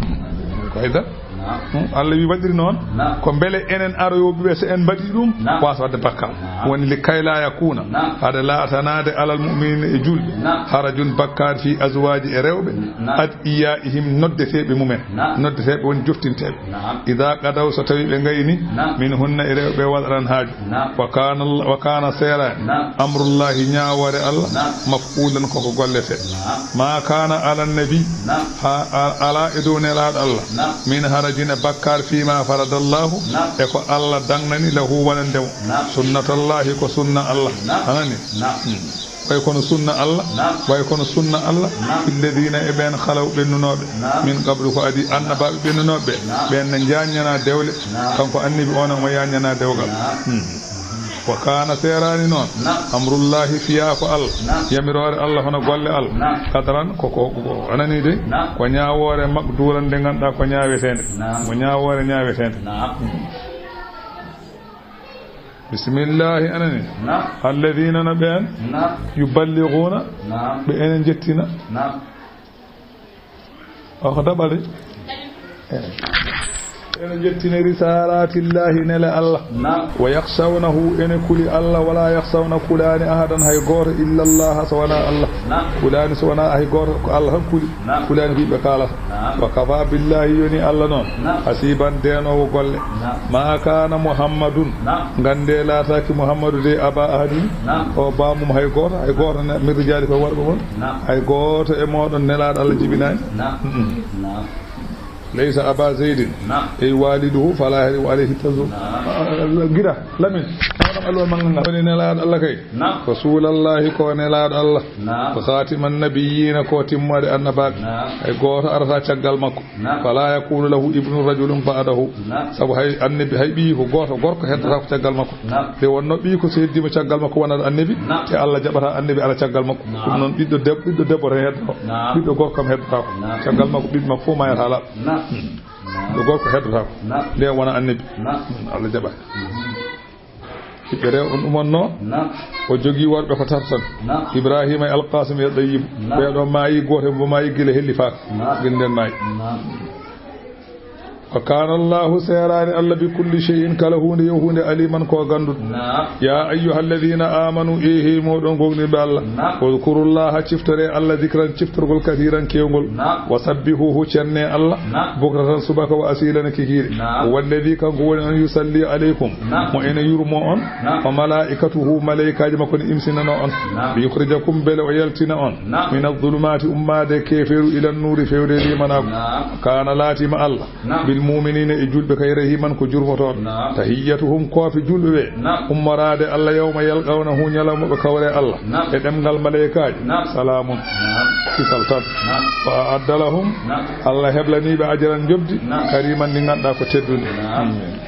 Ko haydara. Naam. Hmm, Allah wi waɗiri noon. Naam. Ko mbele enen aroyooɓe ɓe, so en mbaɗi ɗum, naam, waasa waɗde bakkaat. Naam. Woni li kay laa yakuuna. Naam. Hade laatanaade alal mu'miniina e juulɓe. Naam. Harajun bakkaat fii azwaaji e rewɓe. Naam. Adiyaa'ihim noddeteeɓe mumen. Naam. Noddeteeɓe woni joftinteeɓe. Naam. Idaa qadaw so tawi ɓe ngayni. Naam. Min hunna e rewɓe waɗaran haaju. Naam. Wa kaana, wa kaana seeraani. Naam. Amrullaahi ñaawoore Allah. Naam. Maf'uulan koko gollete. Naam. Ma kaana ala nabi. Naam. Ha a-, alaa e dow nelaaɗo Allah. Naam. Min harajin e bakkaar fii ma faradallaahu. Naam. E ko Allah dagnani lahu wonande mo. Naam. Sunnatallaahi ko sunna Allah. Naam. Anani? Naam. Hmm. Way kono sunna Allah. Naam. Way kono sunna Allah. Naam. Filladiina e ɓeen khalaw ɓennunooɓe. Naam. Min qablu ko adii annabaaɓe ɓennunooɓe. Naam. Ɓeen ne njaññanaa dewle. Naam. Kanko annabi o ne omo yaññanaa dewgal. Naam. Hmm. Wa kaana seeraani noon. Naam. Amrullaahi fiyaa ko Allah. Naam. Yamiroore Allah hono golle Allah. Naam. Qadaran ko, ko, ko, ko anani de. Naam. Ko ñaawoore makduuran nde ngannduɗaa ko ñaaweteende. Naam. Ko ñaawoore ñaaweteende. Naam. Bismillaahi anani. Naam. Alladiina no ɓeen. Naam. Yuballighuuna. Naam. Ɓe ene njettina. Naam. O ko daɓɓa de. Ene njettina risaalaatillaahi nele Allah. Naam. Wa yakhshawnahu ene kuli Allah, wa laa yakhshawna kulaani ahadan hay gooto illa Allah so wonaa Allah. Naam. Kulaani so wonaa hay gooto ko Allah tan kuli. Naam. Kulaani ko yimɓe kaalata. Naam. Wa kafaa billaahi yoni Allah noon. Naam. Hasiiban deenoowo golle. Naam. Ma kaana Muhammadun. Naam. Nganndee laataaki Muhammadu de abaa ahadin. Naam. O baamum hay gooto, hay gooto ne, min rijaalikum worɓe mon. Naam. Hay gooto e mooɗon nelaaɗo Allah jibinaani. Naam. Mm-mm. Naam. Laysa abaa Zaydin. Naam. Ey waaliduhu falaa heri wa alayhi tazur. Naam. Gida, Lamin. Maɗam alwa mannga ngal. Woni nelaaɗo Allah kay. Naam. Rasuulallahi ko nelaaɗo Allah. Naam. Ko khaatiman nabiyyiina ko timmoode annabaaɓe. Naam. Hay gooto arata caggal makko. Naam. Falaa yakuunu lahu ibnun rajulun ba'dahu. Naam. Sabu hay annabi, hay ɓiyiiko gooto gorko heddotaako caggal makko. Naam. Nde wonnoo ɓiyiiko so heddiima caggal makko wonat annabi, naam, te Allah jaɓataa annabi ara caggal makko. Naam. Ɗum noon ɓiɗɗo deb-, ɓiɗɗo debbo tan heddoto. Naam. Ɓiɗɗo gorko kam heddotaako. Naam. Caggal makko ɓiɗɗo makko fof maayata laaɓa. Naam. Hmm. Ɓiɗɗo gorko heddotaako. Naam. Nde wona annabi. Naam. Hmm, Allah jaɓataa. Hmm. Ɓiɓɓe rewɓe on ɗum wonnoo. Naam. O jogii worɓe ko tato tan. Naam. Ibraahiima e Alqaasim e Ɗayyibu. Naam. Ɓee ɗoo maayi, gooto e maɓɓe maayi gila hellifaaka. Naam. Gila nden maayi. Naam. Wa kaana Allaahu seeraani Allah bi kulli shay'in kala huunde yo huunde aliiman ko gannduɗo. Naam. Yaa ayyuhal ladiina aamanu e hey mooɗon gomɗinɓe Allah. Naam. Udkurullaaha ciftoree Allah dikran ciftorgol kasiiran keewngol. Naam. Wa sabbihuuhu cennee Allah. Naam. Bukratan subaka wa asiilan e kikiiɗe. Naam. Huwa alladii kanko woni on yusalli aleykum. Naam. Mo ene yurmoo on. Naam. Wa malaa'ikatuhu malaa'ikaaji makko ne imsinanoo on. Naam. Li yukhrijakum mbele o yaltina on. Naam. Mina zulumaati ummaade keefeeru ilan nuuri feewde liimanaaku. Naam. Kaana laatiima Allah. Naam. Bil mu'miniina e juulɓe kay rahiiman ko jurmotooɗo. Naam. Tahiyyatuhum koofi juulɓe ɓe. Naam. Ummoraade Allah yawma yalqawnahu ñalawma ɓe kawree Allah. Naam. E ɗemngal malaa'ikaaji. Naam. Salaamun. Naam. Kisal tan. Naam. Wa a'adda lahum. Naam. Allah heblanii ɓe ajran njoɓdi. Naam. Kariiman ndi ngannduɗaa ko teddunde. Naam. Amin.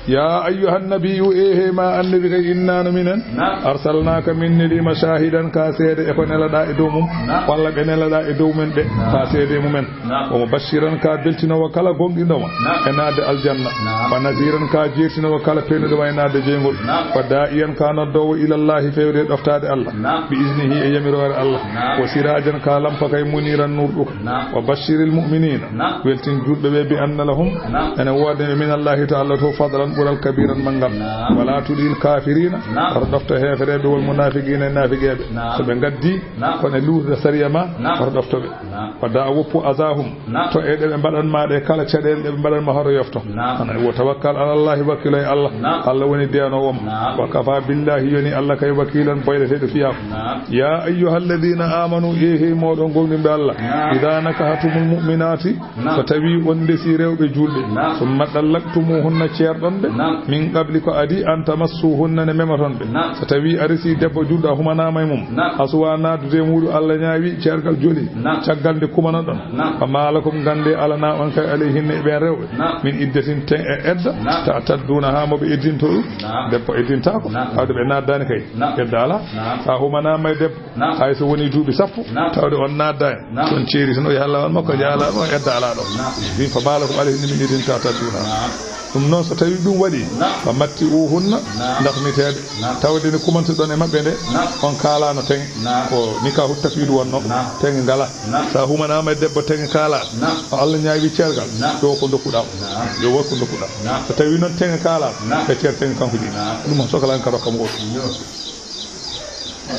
Yaa ayyuhan nabiyyu, e hey ma annabi kay, innaa no minen, naam, arsalnaaka min neliima shaahidan ka seede e ko nelaɗaa e dow mum, naam, walla ɓe nelaɗaa e dow men ɓe, naam, ka seede e mumen. Naam. Wa mubashiran ka beltinoowo kala gomɗinɗo ma, naam, e naatde aljanna. Naam. Wa naziran ka jeertinoowo kala peenuɗo ma e naatde jeyngol. Naam. Wa daa'iyan ka noddoowo ilallaahi feewde e ɗoftaade Allah. Naam. Bi iznihi e yamiroore Allah. Naam. Wa siraajan ka lampa kay muniiran nuurɗuka. Naam. Wa bashiril mu'miniina. Naam. Weltin juulɓe ɓe bi anna lahum. Naam. Ene woodani ɓe min Allaahi to Allah to fadlan ɓural kabiiran manngal. Naam. Wala tuɗil kaafiriina. Naam. Wata ɗofto heefereeɓe wal munaafiqiina e naafiqeeɓe. Naam. So ɓe ngaddi, naam, kono e luutde sariya ma, naam, wata ɗofto ɓe. Naam. Wa da' woppu azaahum. Naam. To e ɗe ɓe mbaɗan ma ɗe kala caɗeele ɗe ɓe mbaɗan ma hoto yofto. Naam. Ana wa tawakkal ala Allaahi wakkilo e Allah. Naam. Allah woni deenoowo ma. Naam. Wa kafaa billaahi yoni Allah kay wakiilan boyleteeɗo fiyaaku. Naam. Yaa ayyuhal ladiina aamanu, e hey mooɗon gomɗinɓe Allah. Naam. Idaa nakahatumul mu'minaati, naam, so tawii on ndesii rewɓe juulɓe. Naam. Summa ɗallaktumuuhunna ceerɗon, Naam. Min qabli ko adii an tamassuhunna ne memoton ɓe. Naam. So tawii a resii debbo juulɗo a humanaama e mum. Naam. A suwaa naatdude e muuɗum Allah ñaawi ceergal joli. Naam. Caggal nde kumanoɗon. Naam. Fa maa lakum nganndee alanaa on kay alayhinna e ɓeen rewɓe. Naam. Min iddatin teŋ e edda. Naam. Ta'tadduunahaa mo ɓe eddinto ɗum. Naam. Debbo eddintaako. Naam. Tawde ɓe naatdaani kay. Naam. Edda alaa. Naam. So a humanaama e debbo. Naam. Hay so wonii duuɓi sappo. Naam. Tawde on naatdaani. Naam. Ɗon ceeri tan o yaha laawol makko, naam, jaha laawol makko, edda alaa ɗo. Naam. Min fa maa lakum alayhinna min iddatin ta'tadduunahaa. Naam. Ɗum noon so tawii ɗum waɗii, naam, fa matti'uhunna, naam, ndakmiteeɓe. Naam. Tawde nde kumantoɗon e maɓɓe nde, naam, on kaalaano teŋe. Naam. Ko nikaahu tafwiid wonnoo. Naam. Teŋe ngalaa. Naam. So a humanaama e debbo teŋe kaalaa. Naam. O Allah ñaawi ceergal. Naam. Ɗo ko ndokkuɗaa. Naam. Yo wood ko ndokkuɗaa. Naam. So tawii noon teŋe kaalaa. Naam. Ɓe ceer teŋe kanko jeyi. Naam. Ɗum so kala en kadi hokka mo wood. Yo.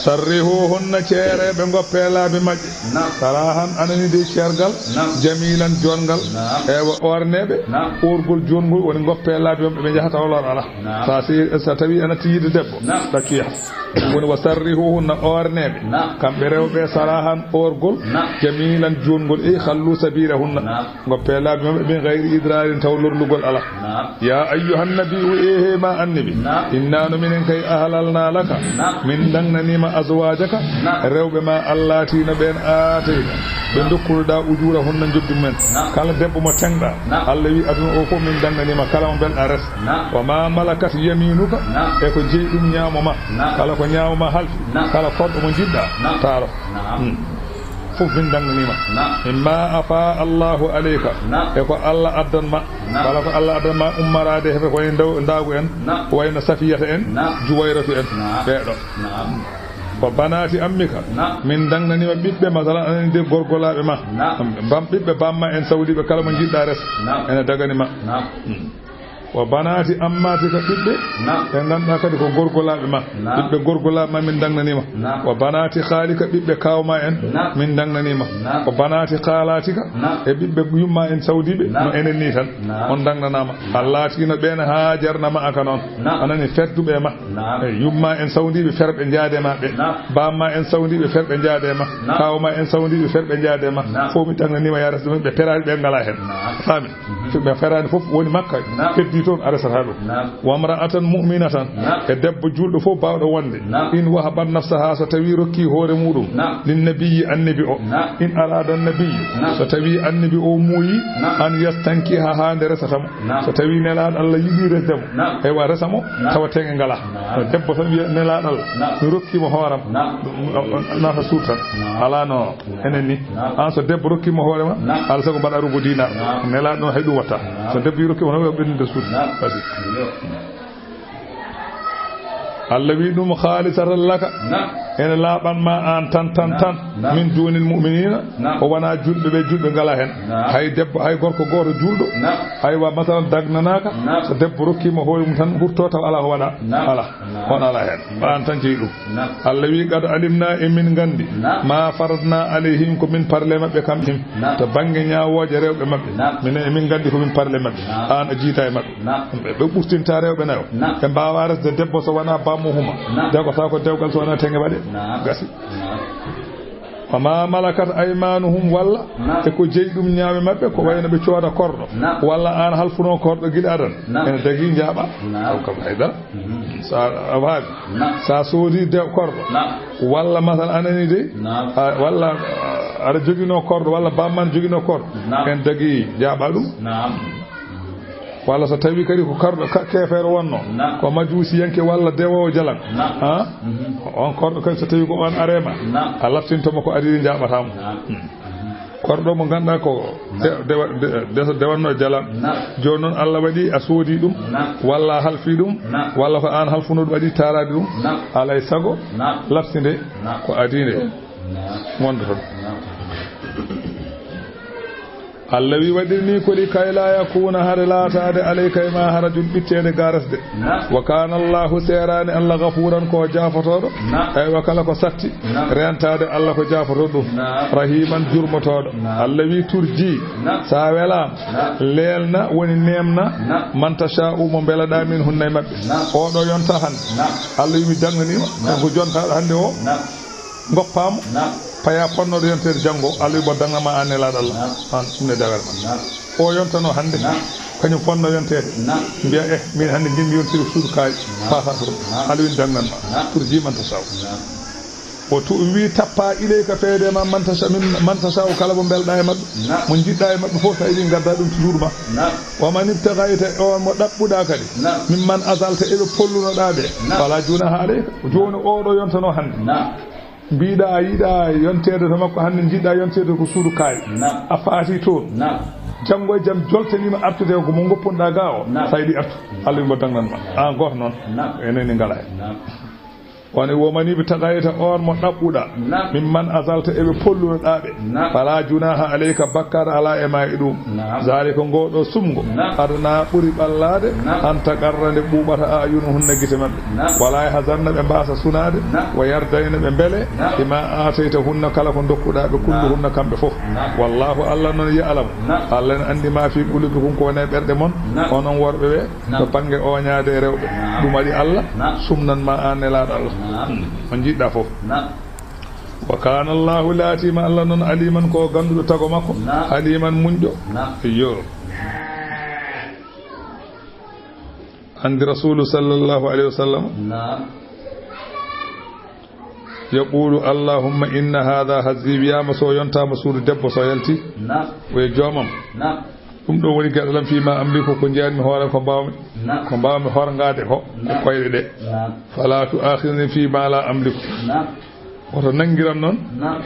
Sarrihuhunna, ceereeɓe, ngoppee laabi maɓɓe. Naam. Sarahan, anani de ceergal. Naam. Jamiilan, joorngal. Naam. Ewa, oorneeɓe. Naam. Oorgol joorngol woni ngoppee laabi maɓɓe, ɓe njahata o lor alaa. Naam. So a si-, so tawii a natti yiide debbo, naam, ɗaccu yaha. Ɗum woni wa sarrihuhunna, oorneeɓe. Naam. Kamɓe rewɓe, sarahan, oorgol. Naam. Jamiilan, joorngol. Ey, khallu sabiilahunna. Naam. Ngoppee laabi maɓɓe, min gayri idraarin, taw lorlugol alaa. Naam. Yaa ayyuhan nabiyyu, eehey ma annabi. Naam. Innaa no minen kay ahlalnaa laka. Naam. Min dangnanii ma azwaajaka. Naam. Rewɓe ma allatiina ɓeen aatayta. Ɓe ndokkunoɗaa ujuurahunna njoɓdi mumen. Naam. Kala debbo mo teŋɗaa. Naam. Allah wi aduna o fof min dangnanii ma kala mo mbelɗaa res. Naam. Wa maa malakat yamiinuka. Naam. E ko jeyi ɗum ñaamo ma. Naam. Kala ko ñaamo ma halfi. Naam. Kala korɗo mo njiɗɗaa. Naam. Taaro. Naam. Hmm. Fof min dangnanii ma. Naam. Mimma afa Allahu alayka. Naam. E ko Allah addan ma. Naam. Kala ko Allah addan ma ummaraade heɓe ko wayi ndaw-, ndaagu en. Naam. Ko wayi no Safiyata en. Naam. Juwayratu en. Naam. Ɓee ɗo. Naam. Wa banaati ammika. Naam. Min dangnanii ma ɓiɓɓe, masalan, anani de gorgolaaɓe ma. Naam. Bam-, ɓiɓɓe bamma en sawdiiɓe kala mo njiɗɗaa res. Naam. Ene dagani ma. Naam. Hmm. Wa banaati ammaatika, ɓiɓɓe, naam, ɓe ngannduɗaa kadi ko gorgolaaɓe ma. Naam. Ɓiɓɓe gorgolaaɓe ma min dangnanii ma. Naam. Wa banaati khaalika, ɓiɓɓe kaaw ma en, naam, min dangnanii ma. Naam. Wa banaati khaalaatika, naam, e ɓiɓɓe yumma en sawdiiɓe, naam, no enen nii tan. Naam. On dangnanaama. Naam. Allaatiina ɓeen haajarna ma'aka noon. Naam. A nani, fetduɓe e ma. Naam. E yumma en sawdiiɓe ferɓe njaade ma ɓe. Naam. Bamma en sawdiiɓe ferɓe njaade ma. Naam. Kaaw ma en sawdiiɓe ferɓe njaade ma. Naam. Fof mi dangnanii ma yaa res ɗumen, ɓe peraani ɓe ngalaa heen. Naam. Faami? Mhm. Ɓe feraani fof woni Makka, naam, heddi toon a resata ɗum. Naam. Wa mra'atan mu'minatan, naam, e debbo juulɗo fof baawɗo wonde. Naam. In wahabat nafsaha, so tawii rokki hoore muuɗum. Naam. Lin nabiyyi, annabi o. Naam. In arada nabiyyu, naam, so tawii annabi o muuyi, naam, an yastankihaha, nde resata mo. Naam. So tawii Nelaaɗo Allah yiɗi resde mo, naam, eywa resa mo, naam, tawa teŋe ngalaa. Naam. No debbo tan wiya Nelaaɗo Allah, naam, mi rokki mo hooram. Naam. Ɗum, ɗum, ɗum, nata suudu tan. Naam. Alaa no. Enen ni. Naam. An so debbo rokki ma hoore ma, naam, alaa sago mbaɗa rubo dinar. Naam. Nelaaɗo noon hay ɗum watta. Naam. So debbo yi rokki ma hoore ma, ɓenndude suudu. Naam. Basi. Yo. Allah wi ɗum khalisatan laka. Naam. Ene laaɓan ma an tan, tan, naam, tan. Naam. Min dunil mu'minina. Naam. O wona julɓe ɓe, julɓe ngala hen. Naam. Hay debbo, hay gorko gooto julɗo. Naam. Aywa, masalan, dagnanaaka. Naam. So debbo rokki ma hoore mum tan, hurto taw alaa ko waɗa. Naam. Alaa. Naam. On alaa heen. Ko aan tan jeyi ɗum. Naam. Allah wi, "Qad alimna", e min nganndi. Naam. "Ma faradna alayhim", ko min parle maɓɓe kam him. Naam. To bannge ñaawooje rewɓe maɓɓe. Naam. Minen e min nganndi ko min parle maɓɓe. Naam. Aan a jiita e maɓɓe. Naam. Ɓe, ɓe ɓurtinta rewɓe nayo. Naam. Ɓe mbaawaa resde debbo so wonaa bammo huma. Naam. Dewgata ko dewgal so wonaa teŋe waɗe. Naam. Gasi. Naam. Wa ma malakat aymanuhum, walla, naam, e ko jeyi ɗum ñaame maɓɓe, ko wayno ɓe cooda korɗo, naam, walla aan halfuno korɗo gila adan, naam, ene dagi njaaɓa. Naam. Ɗum kam haydara. Mhm. Sa a faami? Naam. Sa soodi de korɗo, naam, walla masal anani de, naam, a, walla, a, aɗa jogino korɗo, walla bamman jogino korɗo, naam, en dagi njaaɓa ɗum. Naam. Walla so tawii kadi ko karɗo ka-, keefeero wonnoo, naam, ko majuusiyanke walla dewoowo jalan. Naam. Ha? Mhm. On korɗo kadi so tawii ko on areema, naam, a lattinto mo ko adii njaaɓataa mo. Naam. Hmm. Korɗo mo ngannduɗaa ko, naam, de-, dewa-, de-, de-, dewatnoo jalan. Naam. Jooni noon Allah waɗi a soodii ɗum, naam, walla a halfii ɗum, naam, walla ko aan halfunoo ɗum adii taaraade ɗum. Naam. Alaa e sago, naam, lattinde, naam, ko adii nde, naam, wonde toon. Naam. Allah wi, waɗirni ko li kay la yakuna, hare laataade, alayka e ma harajun ɓitteende ga resde. Naam. Wa kana Allahu, seeraani Allah, gafuuran ko jaafotooɗo. Naam. Eywa, kala ko satti, naam, reentaade Allah ko jaafotooɗo ɗum. Naam. Rahiman, jurmotooɗo. Naam. Allah wi, turji, naam, sa welaama, naam, leelna, woni neemna, naam, man tasha'u, mo mbelaɗaa, min hunna e maɓɓe. Naam. Oɗo yonta hannde. Naam. Allah wi, mi dangnaniima, naam, ko jontaaɗo hannde o. Naam. Ngoppaamo, naam, paya fonnooɗo yonteede janngo, Allah wi, mbo dagna ma aan Nelaaɗo Allah. Naam. Aan ɗum ne dagana ma. Naam. O yontanoo hannde. Naam. Kañum fonno yonteede. Naam. Mbiya, eh, min hannde njiɗmi yontude ko suudu kaari. Naam. Faata toon. Naam. Alwin dagnan ma. Naam. Turji man tashaa'u. Naam. O tu-, wi tappa ilayka fewde ma man tasha-, min man tashaa'u kala mo mbelɗa e maɓɓe. Naam. Mo njiɗɗa e maɓɓe fof, sa yiɗi ngadda ɗum to suudu ma. Naam. Wa man ibtaghayta, on mo ɗaɓɓuɗa kadi. Naam. Mimman azalta e ɓe pollunoɗa ɓe. Naam. Wala junaha alayka. Jooni oɗo yontano hannde. Naam. Mbiɗa a yiɗa yonteede to makko hannde, njiɗɗa yonteede ko suudu kaari. Naam. A faati toon. Naam. Janngo e jam joltanima artude ko mo ngopponɗa ga o. Naam. Sa yiɗi artu. Allah wi mo dagnan ma. Naam. An gooto noon. Naam. Enen ni ngala hen. Naam. Woni wo man ibtaghayta on mo ɗaɓɓuɗa. Naam. Mimman azalta e ɓe pollunoɗa ɓe. Naam. Fala junaha alayka, bakkaat ala e ma e ɗum. Naam. Zalika, ngo ɗo sumgo. Naam. Adna, ɓuri ɓallaade. Naam. An taqarra, nde ɓuuɓata, a'yunuhunna, gite maɓɓe. Naam. Wala yahzanna, ɓe mbasa sunaade. Naam. Wa yardayna, ɓe mbele. Naam. Bima ataytahunna, kala ko dokkuɗa ɓe, kulluhunna, kamɓe fof. Naam. Wallahu, Allah noon, ya'lamu. Naam. Allah ne anndi ma fi qulubikum, ko woni e ɓerɗe mon. Naam. Onon worɓe ɓe, naam, to bannge ooñaade e rewɓe. Naam. Ɗum waɗi Allah, naam, sumnan ma an nelaaɗo Allah. Naam. Hmm. Mo njiɗɗa fof. Naam. Wa kana Allahu, laatima Allah noon, aliman, ko gannduɗo tago makko, naam, haliman, muñɗo. Naam. Iyo. Anndi Rasulu sallallahu alayhi wa sallam. Naam. Yaqulu, "Allahumma inna hadha hazzi." Wiyama so yontama suudu debbo, so yalti. Naam. Ko e joomam. Naam. Ɗum ɗo woni gaɗalam fi ma amliku, ko jeyanmi hoore ko mbawmi. Naam. Ko mbawmi horngade ko e, naam, koyɗe ɗe. Naam. Fala tu'akhidhni fi ma la amliku. Naam. Woto nanngiram noon, naam,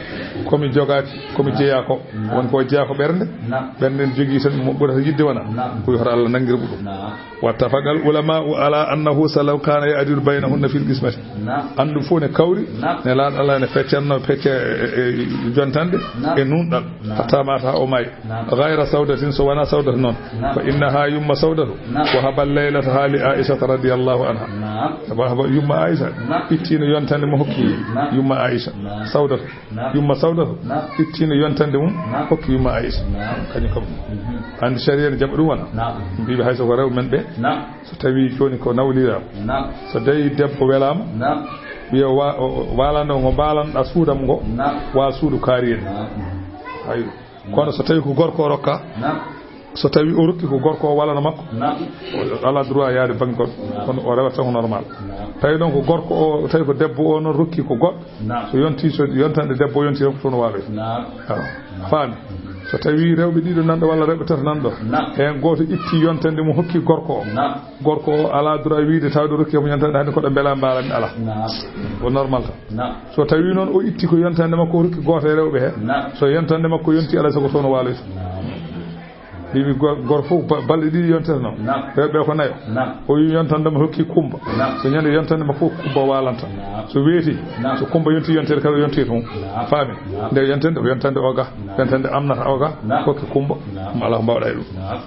ko mi jogaaki, ko mi, naam, jeyaa ko. Naam. Won ko jeyaa ko ɓernde. Naam. Ɓernde ne jogii tan mo ɓurata yiɗde wona. Naam. Ko yo hoto Allah nanngira ɗum. Naam. Wattafaqal ulama'u ala annahu salaw kana ya'dilu baynahunna fil qismati. Naam. Anndu fof ne kawri, naam, nelaaɗo Allah ne feccanno pecce e, e, e jontande, naam, e nunɗal. Naam. Hatta mata o maayi. Naam. Ghayra Sawdatin, so wonaa Sawdata noon. Naam. Fa innaha, yumma Sawdatu, naam, wahabat laylataha li Aishata radiyallahu anha. Naam. Wahaba, yumma Aisha, naam, ittino yontande mo hokki, naam, yumma Aisha. Naam. Sawdatu. Naam. Yumma Sawdatu, naam, ittino yontande mum, naam, hokki yumma Aisha. Naam. Kañum kam. Mhm. Anndi sharia ne jaɓa ɗum wona. Naam. Mbiɓe hay so ko rewɓe men ɓe. Naam. So tawi jooni ko nawliraama. Naam. So tawi debbo welaama. Naam. Wiya wa-, o, o, walano ngo mbalanɗa suudam ngo. Naam. Wa suudu kaari en. Naam. Ayo. Kono so tawi ko gorko o rokka, naam, so tawi o rokki ko gorko o walano makko, naam, o ala droit yaade bannge goɗɗo. Naam. Kono o rewata tan ko normal. Naam. Tawi noon ko gorko o, tawi ko debbo o noon rokki ko goɗɗo. Naam. So yonti, so yontande debbo o yonti tan ko toon o waaloyta. Naam. Awa. Naam. Faami. So tawi rewɓe ɗiɗo nanɗo walla rewɓe tato nanɗo, naam, heen gooto itti yontande mo hokki gorko o. Naam. Gorko o ala droit wiide tawde rokki mo yontande hannde ko ɗo mbela mbalanmi, ala. Naam. Ko normal tan. Naam. So tawi noon o itti ko yontande makko o rokki gooto e rewɓe he. Naam. So yontande makko yonti alaa sago toon o waaloyta. Naam. Mbiimi go-, gooto fof ba-, balɗe ɗiɗi yonteteno. Naam. Rewɓe ko nayo. Naam. O wi yontande mo hokki Kumba. Naam. So ñande yontande makko Kumba walanta. Naam. So weeti, naam, so Kumba yonti yontere kala yonti toon. Naam. Faami. Naam. Nde yontande, yontande o ga. Naam. Yontande amnata o ga. Naam. Hokki Kumba. Naam. Ɗum alaa ko mbawɗa e ɗum. Naam.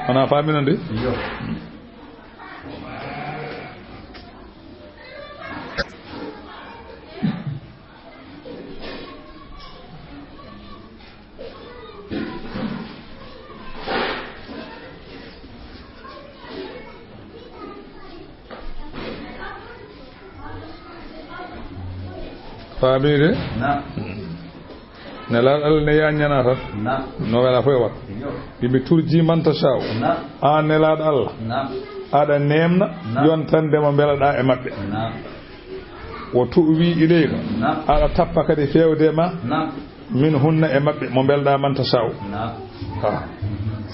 Wona faamino nde? Iyo. Faamii de? Naam. Nelaaɗo Allah ne yaññana tan. Naam. No wela fof e wakka. Iyo. Yimɓe turji man tashaa'u. Naam. Aan Nelaaɗo Allah. Naam. Aɗa neemna, naam, yontande mo mbelaɗaa e maɓɓe. Naam. Wo tu'wi ilayka. Naam. Aɗa tappa kadi feewde ma. Naam. Min hunna e maɓɓe mo mbelɗaa man tashaa'u. Naam. Ha.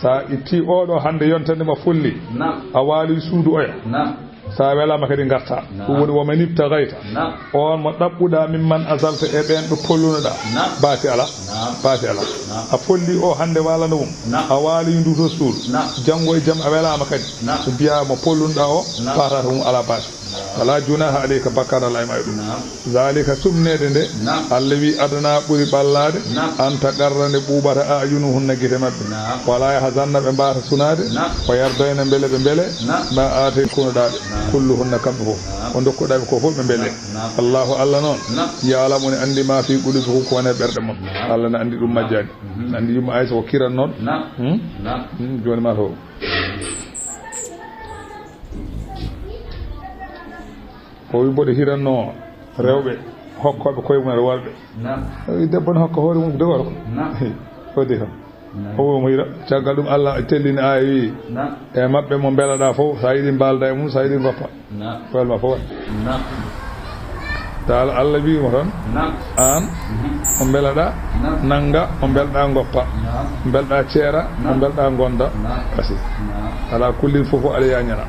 Sa itti oɗo hannde yontande ma folli. Naam. A waali suudu oya. Naam. Sa welaama kadi ngarta. Naam. Ɗum woni wo man ibtaghayta. Naam. On mo ɗaɓɓuɗaa min man azalta e ɓeen ɓe pollunoɗaa. Naam. Baasi alaa. Naam. Baasi alaa. Naam. A folli o hannde waalano mum. Naam. A waali ndu to suudu. Naam. Janngo e jam a welaama kadi. Naam. So mbiyaa mo pollunoɗaa o, naam, faataata mum alaa baasi. Naam. Wala junaha alayka, bakkaat alaa e ma e ɗum. Naam. Zalika, sumneede nde. Naam. Allah wi adana ɓuri ɓallaade. Naam. An taqarra, nde ɓuuɓata, a'yunuhunna, gite maɓɓe. Naam. Wala yahzanna, ɓe mbaasa sunaade. Naam. Wa yardayna, mbele ɓe mbele. Naam. Ma aataykunoɗaa ɓe. Naam. Kulluhunna, kamɓe fof. Naam. Ko ndokkuɗaa ɓe ko fof ɓe mbele. Naam. Allahu, Allah noon. Naam. Ya'lamu, ne anndi ma fi qulubikum, ko woni e ɓerɗe mon. Naam. Allah ne anndi ɗum majjaani. Mhm. Ne anndi yumma Aysa ko kirannooɗo. Naam. Hmm? Naam. Hmm, jooni ma to. O wi mboɗo hiranno rewɓe hokkooɓe koye mum worɓe. Naam. O wi debbo ne hokka hoore mum de gorko. Naam. O de kam. O wi'i mo hira. Caggal ɗum Allah tellini aaya wi'i, "E maɓɓe mo mbelaɗaa fof, so a yiɗi mbaalda e mum, so a yiɗi ngoppa." Ko welma fof waɗi. Taala Allah wi'i mo tan, "Aan, mo mbelaɗaa, nannga, mo mbelaɗaa ngoppa, mo mbelaɗaa ceera, mo mbelaɗaa ngonda." Kasi. Alaa kullin fof aɗa yañana.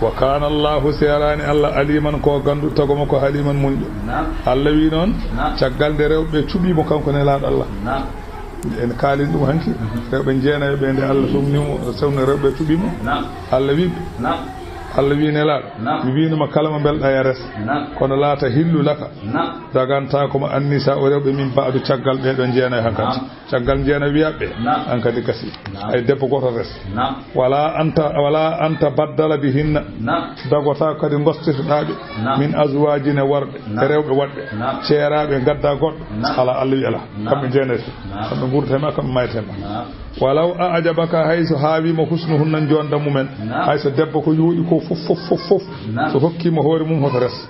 Wa kaana Allahu, seeraani Allah, aliman ko ganndu, tago mo ko haliman muñɗo. Allah wi'i noon, caggal nde rewɓe cuɓii mo kanko nelaaɗo Allah. En kaalin ɗum hanki. Rewɓe jeenayo ɓe nde Allah sumni mo, sumni rewɓe cuɓii mo. Allah wi'i ɓe. Allah wi'i nelaaɗo. Mi wi'no ma kala mo mbelaɗaa ya res. Kono laata hillu laka. Dagantaako ma annisa o rewɓe min ba'du caggal ɓee ɗoo jeenayo hankadi. Caggal njeena wiya ɓe, an kadi gasi. Hay debbo gooto res. Wala anta, wala anta baddala bihinna. Dagota kadi gostitoɗaa ɓe. Min azwajin e worɓe, e rewɓe woɗɓe. Ceeraaɓe gadda goɗɗo. Ala Allah wi ala. Kamɓe jeenayo. Kamɓe gurdete ma, kamɓe mayete ma. Walaw a ajabaka, hay so haawi mo husnuhunna jonda mumen. Hay so debbo ko yooɗi ko fof, fof, fof, fof. So hokki mo hoore mum hoto res.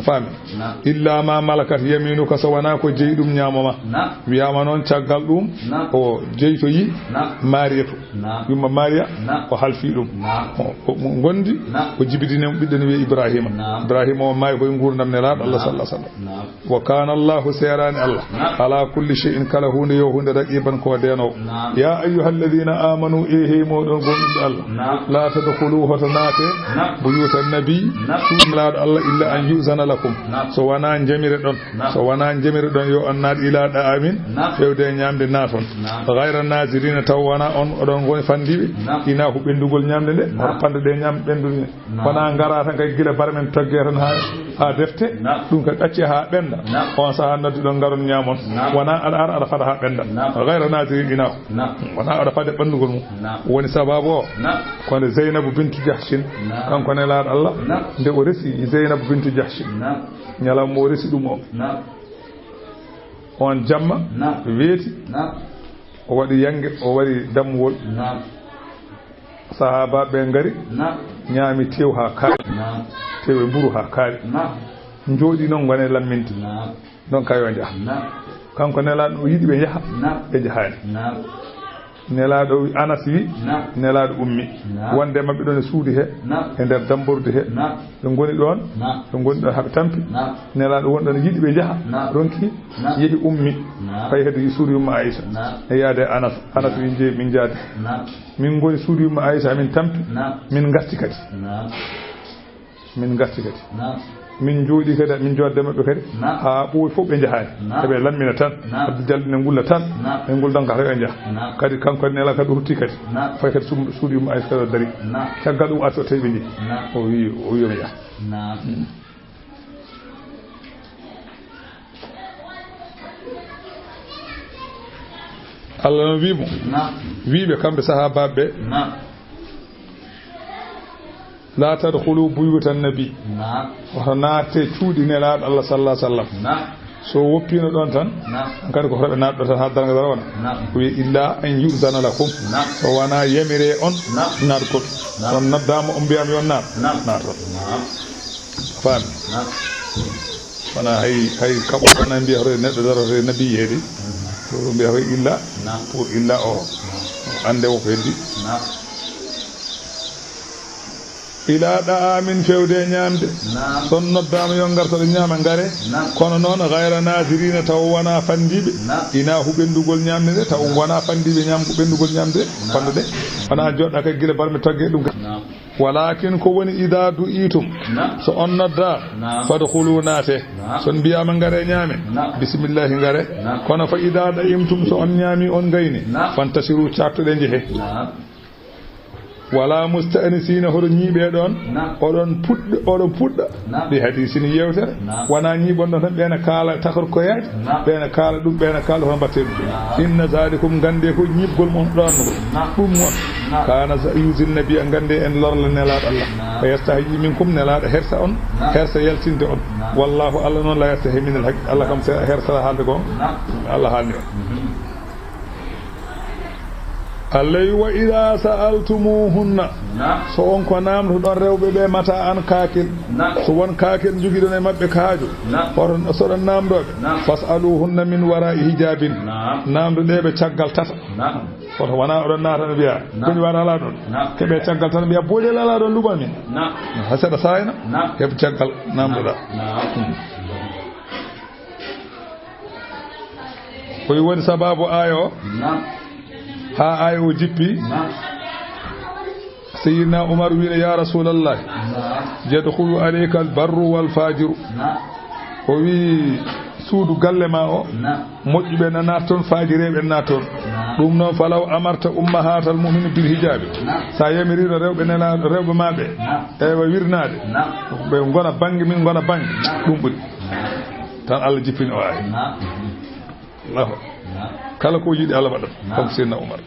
Faami. Illa ma malakat yaminuka, so wonaa ko jeyi ɗum ñaamo ma. Wiyaama noon caggal ɗum o jeytoyi Maariyatu. Yumma Maariya o halfi ɗum. O, o, mo gondi o jibidini mo ɓiɗɗo no wiye Ibrahima. Ibrahima o maayi koye nguurndam nelaaɗo Allah sallallahu alaihi wasallam. Wa kana Allahu, seeraani Allah, ala kulli shay'in, kala huunde yo huunde, raqiban ko deenoowo. Ya ayyuhalladhina amanu, e hey mooɗon gomɗinɓe Allah. La tadkhulu, hoto naate, buyuta nabi, suudu nelaaɗo Allah, illa an yu'zana lakum, so wonaa njamire ɗon, so wonaa njamire ɗon yo on naat ila da'amin, fewde e ñaamde naaton. Ghayra nazirina, taw wonaa on oɗon ngoni fandiiɓe, inahu, ɓenndugol ñaamde nde, hoto pande ɗe ñaam ɓenndude. Wonaa ngara tan kay gila barmen togge tan haa, haa defte, ɗum kay ɗacce haa ɓennda. On sahaa nodduɗon ngaron ñaamon. Wonaa aɗa ara aɗa fada haa ɓennda. Ghayra nazirina inahu. Wonaa aɗa fade ɓanndugol mum. Woni sababu o. Ko nde Zeynabu bintu Jahshin, kanko nelaaɗo Allah, nde o resi Zeynabu bintu Jahshin. Ñalawma o resi ɗum o. On jamma weeti. O waɗi yange, o waɗi dammuwol. Sahaabaaɓe ngari, ñaami tew haa kaaɗi. Tew e mburu haa kaaɗi. Njooɗi noon ngone lamminde. Noon kayo njaha. Kanko nelaaɗo o yiɗi ɓe njaha. Ɓe njahaani. Nelaaɗo wi, Anas wi, nelaaɗo ummi. Wonde maɓɓe ɗon e suudu he, e nder dambordu he. Ɓe ngoni ɗon, ɓe ngoni ɗon haa ɓe tampi. Nelaaɗo won ɗon yiɗi ɓe njaha, ronki, yehi ummi. Fayi hedde suudu yumma Aisha. E yaade Anas, Anas wi, "Nje-, min njaadi. Min ngoni suudu yumma Aisha, min tampi, min ngarti kadi. Min ngarti kadi. Min njooɗi kadi, min jooɗde maɓɓe kadi. Haa ɓooyi fof ɓe njahaani. Eɓe lammina tan, Abdou Diallo ne ngulla tan, ɓe nguldan ka ɓe njaha." Kadi kanko ne nela kadi o rutti kadi. Fayi kadi sum-, suudu yumma Aisha kadi o dari. Caggal ɗum arti o tawi ɓe njehi. O wi, o wi yo mi yaha. Allah no wi mo, wi ɓe kamɓe sahaabaaɓe ɓe, "La tadkhulu buyuta nabi." Woto naate cuuɗi nelaaɗo Allah sallallahu alaihi wasallam. So woppiino ɗon tan, an kadi ko hoto ɓe naat ɗo tan haa darnga dara wona. O wi, "Illa an yu'zana lakum." So wonaa yamire on naatgol. On noddaama, on mbiyaama yo on naat, naaton. Faami? Wonaa hay, hay kaɓo tan mbiya hoto neɗɗo daro hoto nabi yeedi. Ko mbiya hoy illa, pour illa o. Ande woko heddi. Ila da'amin, fewde e ñaamde. So on noddaama yo ngarto ɗo ñaama, ngare. Kono noon, ghayra nazirina, taw wonaa fandiiɓe. Inahu, ɓenndugol ñaamde nde, taw wonaa fandiiɓe ñaamgo ɓenndugol ñaamde. Fanɗo de. Wonaa jooɗa kay gila barmi togge ɗum kay. Walakin ko woni, idha du'itum, so on nodda, fadkhulu, naate. So on mbiyaama ngare ñaame, bismillahi, ngare. Kono fa idha da'imtum, so on ñaami on ngayni, fantashiru, caattoɗe njehe. Wala musta'nisina, hoto ñiiɓe ɗon. Oɗon puɗɗa, oɗon puɗɗa. Bi hadisin, yewtere. Wonaa ñiiɓon ɗon tan, ɓeena kaala takorkoyaaji, ɓeena kaala ɗum, ɓeena kaala, hoto mbaɗte ɗum. Inna zalikum, ngannde ko ñiiɓgol mon ɗon, ɗum mon. Kana sa-, yuzin nabiya, ngannde en lorla nelaaɗo Allah. Fa yastahyi minkum, nelaaɗo hersa on, hersa yaltinde on. Wallahu, Allah noon, la yastahyi minal haqq, Allah kam se-, hersata haalde ko Allah haalni on. Allah wi, "Wa idha sa'altumuhunna." Naam. So on ko naamdoɗon rewɓe ɓe mata an kaakil. Naam. So won kaakil jogiɗon e maɓɓe kaajo. Naam. Oɗon, so ɗon naamdooɓe. Naam. "Fas'aluhunna min wara'i hijabin." Naam. Naamdoɗee ɓe caggal tata. Naam. Kono wona oɗon naata no mbiya. Naam. Ko mi wara ala ɗon. Naam. Keɓe caggal tan mbiya, "Boɗel ala ɗon, luɓa min." Naam. Ha seɗa saayna. Naam. Heɓ caggal naamdoɗa. Naam. Hmm. Ko woni sababu aaya o? Naam. Ha aaya o jippi. Naam. Sayyidina Umar wiino, "Ya Rasulallah, naam, yadkhulu alayka al-barru wal fajiru." Naam. O wi, "Suudu galle ma o, naam, moƴƴuɓe na naat toon, fajireeɓe naat toon." Naam. Ɗum noon, falaw amarta ummahatal mu'minin bil hijabi. Naam. Sa yamiriino rewɓe nela-, rewɓe ma ɓe, naam, ewa wirnaade. Naam. Ɓe ngona bannge, min ngona bannge. Naam. Ɗum ɓuri. Naam. Tan Allah jippini o aaya. Naam. Allahu akbar. Naam. Kala ko yiɗi Allah waɗat. Naam. Kanko Seydina Umar.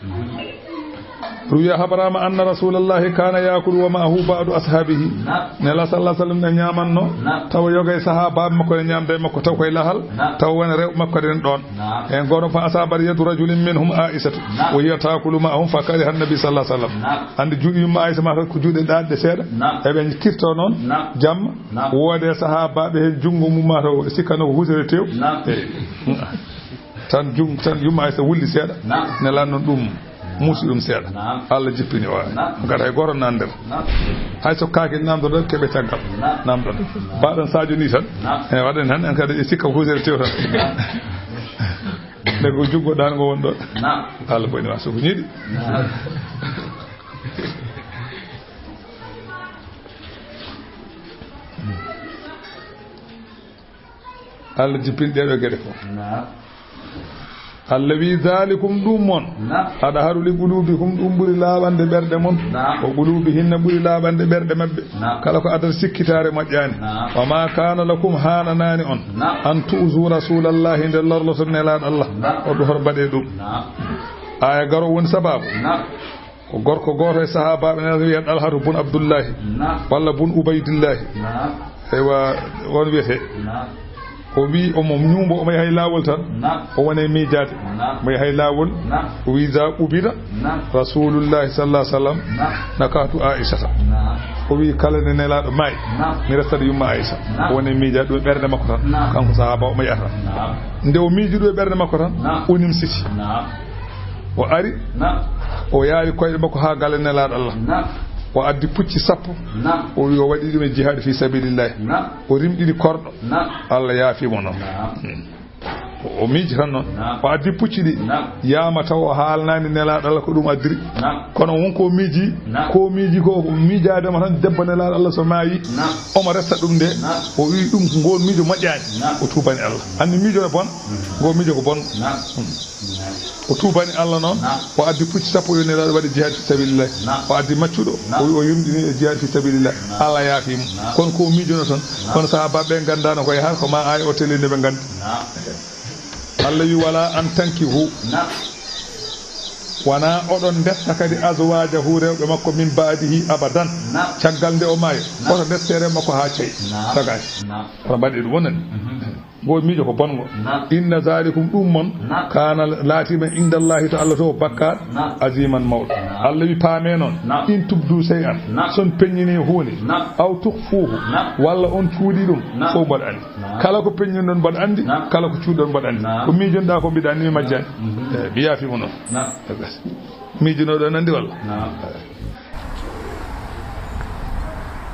Ruwiya, haɓaraama, anna rasulallahi kana yakulu wa ma'ahu ba'du ashabihi. Naam. Nela sallallahu alaihi wasallam ne ñaamanno. Naam. Tawa yoga e sahaabaaɓe makko ne ñaamda e makko, taw koye lahal. Naam. Tawa wona rewɓe makko kadi ne ɗon. Naam. En gono fa asabat yadu rajulin minhum Aisatu. Naam. Wa hiya takulu ma'ahum fa kariha annabi sallallahu alaihi wasallam. Naam. Andi juuɗe yumma Aisa ma ko juuɗe ɗaɗɗe seeɗa. Naam. Eɓe kirto noon. Naam. Jamma. Naam. Woode sahaabaaɓe heen junngo mum maa taw sikkano ko husere tew. Naam. Eyi. Tan jum, tan yumma Aisa wulli seeɗa. Naam. Nela noon ɗum muusi ɗum seeɗa. Naam. Allah jippini o. Naam. Ngara hay gooto nan nder. Naam. Hay so kaake namdoɗon keɓe caggal. Naam. Namdoɗon. Naam. Mbaɗen Sadio ni tan. Naam. E waɗen tan en kadi e sikka ko husere tew tan. Naam. Nde ko junngo ɗaango won ɗon. Naam. Allah boni ma so ko ñiɗi. Naam. Allah jippini ɗee ɗoo geɗe fof. Naam. Allah wi, "Zalikum, ɗum mon, naam, adharu li qulubikum, ɗum ɓuri laaɓande ɓerɗe mon, naam, wa qulubihinna, ɓuri laaɓande ɓerɗe maɓɓe." Naam. Kala ko adata sikkitaare moƴƴaani. Naam. "Wa ma kana lakum, haananaani on, naam, an tu'zu rasulallahi, nde lorloton nelaaɗo Allah." Naam. O ɗo hor mbaɗee ɗum. Naam. Aya garo woni sababu. Naam. Ko gorko gooto e sahaabaaɓe nana wiyee Ɗalhatu bun Abdullahi, naam, walla bun Ubaydillahi. Naam. Eywa, on wiyetee. Naam. O wi omo ñuumbo, omo yaha e laawol tan. Naam. O woni e miijaade. Naam. Omo yaha e laawol. Naam. O wi, "Za ubida, naam, rasulullahi sallallahu alaihi wasallam, naam, nakahtu Aisata." Naam. O wi, "Kala nde nelaaɗo maayi, naam, mi restat yumma Aisa." Naam. O woni e miijaade ɗum e ɓernde makko tan. Naam. Kanko sahaaba omo yaha tan. Naam. Nde o miiji ɗum e ɓernde makko tan, naam, o nimsiti. Naam. O ari, naam, o yaari koyɗe makko haa galle nelaaɗo Allah. Naam. O addi pucci sappo. Naam. O wi o waɗi ɗum e jihaadi fi sabilillah. Naam. O rimɗini korɗo. Naam. Allah yaafi mo noon. Naam. Hmm. O, o miiji tan noon. Naam. O addi pucci ɗi. Naam. Yaama taw o haalnaani nelaaɗo Allah ko ɗum addiri. Naam. Kono won ko miiji, naam, ko miiji ko miijaade mo tan debbo nelaaɗo Allah so maayi. Naam. Omo resta ɗum nde. Naam. O wi ɗum ko ngol miijo moƴƴaani. Naam. O tuubani Allah. Anndi miijo no bon. Mm. Ngol miijo ko bon. Naam. Hmm. O tuubani Allah noon, naam, o addi pucci sappo, yo nelaaɗo waɗi jihaad fi sabilillah. Naam. O addi maccuɗo, naam, o wi o yurmɗini e jihaad fi sabilillah. Naam. Allah yaafi mo. Naam. Kono ko o miijuno tan. Naam. Kono sahaabaaɓe ɓe nganndaano koye har ko ma aaya o teli nde ɓe nganndi. Naam. Allah wi, "Wala an tankihu." Naam. Wona oɗon ndesta kadi azwajahu, rewɓe makko, min baadihi abadan. Naam. Caggal nde o maayo. Naam. Oto ndeste rewɓe makko haa cay. Naam. Tagaaki. Naam. Oto mbaɗe ɗum wonani. Mhm. Ngo miijo ko bongo. Naam. Inna zalikum, ɗum mon, naam, kana, laatiima, indallahi, to Allah to, bakkaat, naam, aziman, mawɗo. Naam. Allah wi, paame noon, naam, in tubdu shay'an, naam, son peññini huunde, naam, aw tukhfuhu, naam, walla on cuuɗi ɗum, naam, fof mboɗo anndi. Naam. Kala ko peññinɗon mboɗo anndi, naam, kala ko cuuɗɗon mboɗo anndi. Naam. Ko miijonɗaa ko mbiɗa anndi mi majjaani. Mhm. Eh, mi yaafiima noon. Naam. Miijunooɗo nandi walla? Naam.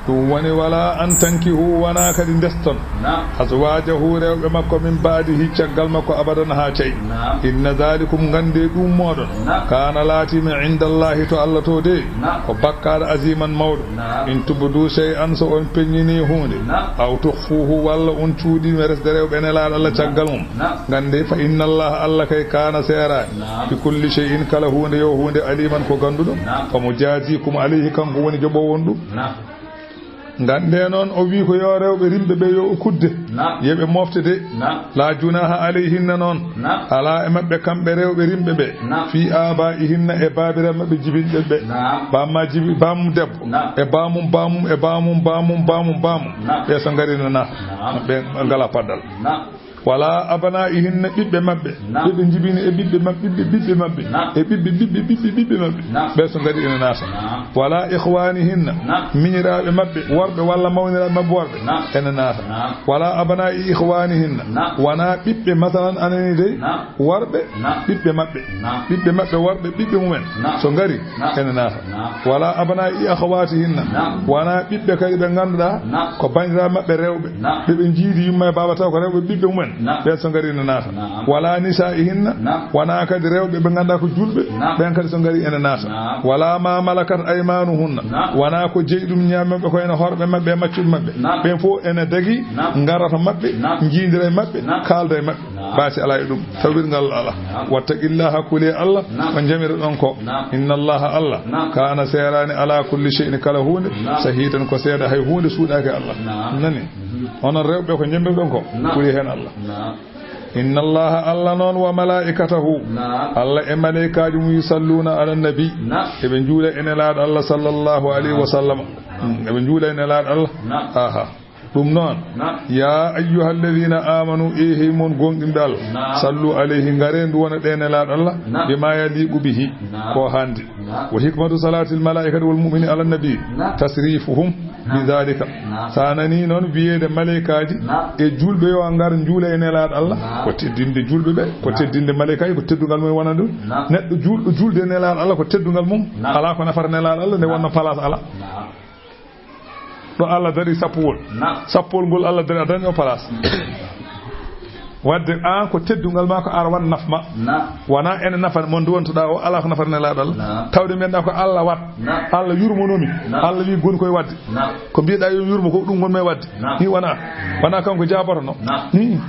Ɗum woni, "Wala an tankihu, wona kadi ndeston, naam, azwajahu, rewɓe makko, min baadihi, caggal makko, abadan, haa cay." Naam. Inna zalikum, nganndi ɗum mooɗon, naam, kana, laatiima, indallahi, to Allah to de, naam, ko bakkaat aziman, mawɗo. Naam. In tubdu shay'an, so on peññini huunde, naam, aw tukhfuhu, walla on cuuɗi resde rewɓe nelaaɗo Allah, naam, caggal mum. Naam. Nganndi, fa inna Allah, Allah kay, kana, seeraani, naam, bi kulli shay'in, kala huunde yo huunde, aliman, ko gannduɗo. Naam. Fa mujazikum alayhi, kanko woni joɓoowo on ɗum. Naam. Nganndee noon, o wi ko yo rewɓe rimɓe ɓe yo o kudde. Naam. Yo ɓe mofte de. Naam. La junaha alayhinna noon. Naam. Alaa e maɓɓe kamɓe rewɓe rimɓe ɓe. Naam. Fi abaihinna, e baabiraaɓe maɓɓe jibinɓe ɓe. Naam. Bamma jibi, bamum debbo. Naam. E bamum, bamum, e bamum, bamum, bamum, bamum. Naam. Ɓe so ngari no naata. Naam. Ɓe ngalaa paddal. Naam. Wala abna'ihinna, ɓiɓɓe maɓɓe. Naam. Ɓe ɓe njibini e ɓiɓɓe maɓɓe, ɓiɓɓe, ɓiɓɓe maɓɓe. Naam. E ɓiɓɓe, ɓiɓɓe, ɓiɓɓe, ɓiɓɓe maɓɓe. Naam. Ɓe so ngari ene naata. Naam. Wala ikhwanihinna, miñiraaɓe maɓɓe worɓe walla mawniraaɓe maɓɓe worɓe. Naam. Ene naata. Naam. Wala abna'i ikhwanihinna. Naam. Wona ɓiɓɓe, masalan, anani dey. Naam. Worɓe, naam, ɓiɓɓe maɓɓe. Naam. Ɓiɓɓe maɓɓe worɓe, ɓiɓɓe mumen. Naam. So ngari, naam, ene naata. Naam. Wala abna'i akhawatihinna. Naam. Wona ɓiɓɓe kadi ɓe ngannduɗaa, naam, ko banndiraaɓe maɓɓe rewɓe. Naam. Ɓe ɓe njiidi yumma e baaba taw ko rewɓe ɓiɓɓe mumen. Naam. Ɓen so ngari ene naata. Naam. Wala nisa'ihinna. Naam. Wona kadi rewɓe ɓe ngannduɗaa ko julɓe. Naam. Ɓen kadi so ngari ene naata. Naam. Wala ma malakat aymanuhunna. Naam. Wona ko jeyi ɗum ñaami maɓɓe ko ene horɓe maɓɓe e maccuɓe maɓɓe. Naam. Ɓen fof ene dagi, naam, ngara to maɓɓe, naam, njiidira e maɓɓe, naam, kaalda e maɓɓe. Naam. Baasi alaa e ɗum. Tawirngal alaa. Naam. Wattaqillaha, kulee Allah, naam, ko njamiroɗon ko. Naam. Inna Allaha, Allah, naam, kana, seeraani, ala kulli shay'in, kala huunde, naam, shahidan, ko seeɗa, hay huunde suuɗaaki Allah. Naam. Nani? Mhm. Onon rewɓe ko njamiroɗon ko, naam, kulee heen Allah. Naam. Inna Allaha, Allah noon, wa malaikatahu, naam, Allah e maleykaaji mum, yusalluna ala nabi, naam, eɓe njuula e nelaaɗo Allah sallallahu alayhi wa sallam. Mm, eɓe njuula e nelaaɗo Allah. Naam. Aha. Ɗum noon, naam, ya ayyuhalladhina amanu, e hey mon gonɗinɓe Allah, naam, sallu alayhi, ngare ndu wona ɗe nelaaɗo Allah, naam, bima yaliqu bihi, naam, ko hande. Naam. Wa hikmatu salatil malaikati wal mu'mini ala nabi, naam, tasrifuhum, naam, bi dhalika. Naam. Sa nani noon wiyeede maleykaaji, naam, e julɓe yo ngar njuula e nelaaɗo Allah, naam, ko teddinde julɓe ɓe, ko, naam, teddinde maleykaaji, ko teddungal mum wonande ɗum. Naam. Neɗɗo julɗo julde e nelaaɗo Allah ko teddungal mum, naam, alaa ko nafata nelaaɗo Allah nde, naam, wonno place alaa. Naam. Ɗo Allah dari sappowol. Naam. Sappowol ngol Allah dari, a dañi o place. Wadde aan ko teddungal ma ko ar wan naf ma. Naam. Wona ene nafa mo nduwantoɗaa o, alaa ko nafata nelaaɗo Allah. Naam. Tawde mbiyanɗaa ko Allah wat. Naam. Allah yurmonomi. Naam. Allah wi gon koye wadde. Naam. Ko mbiyeɗaa yo yurmo ko ɗum gon may wadde. Naam. Ni wona. Wona kanko jaabotono. Naam. Ni. Naam.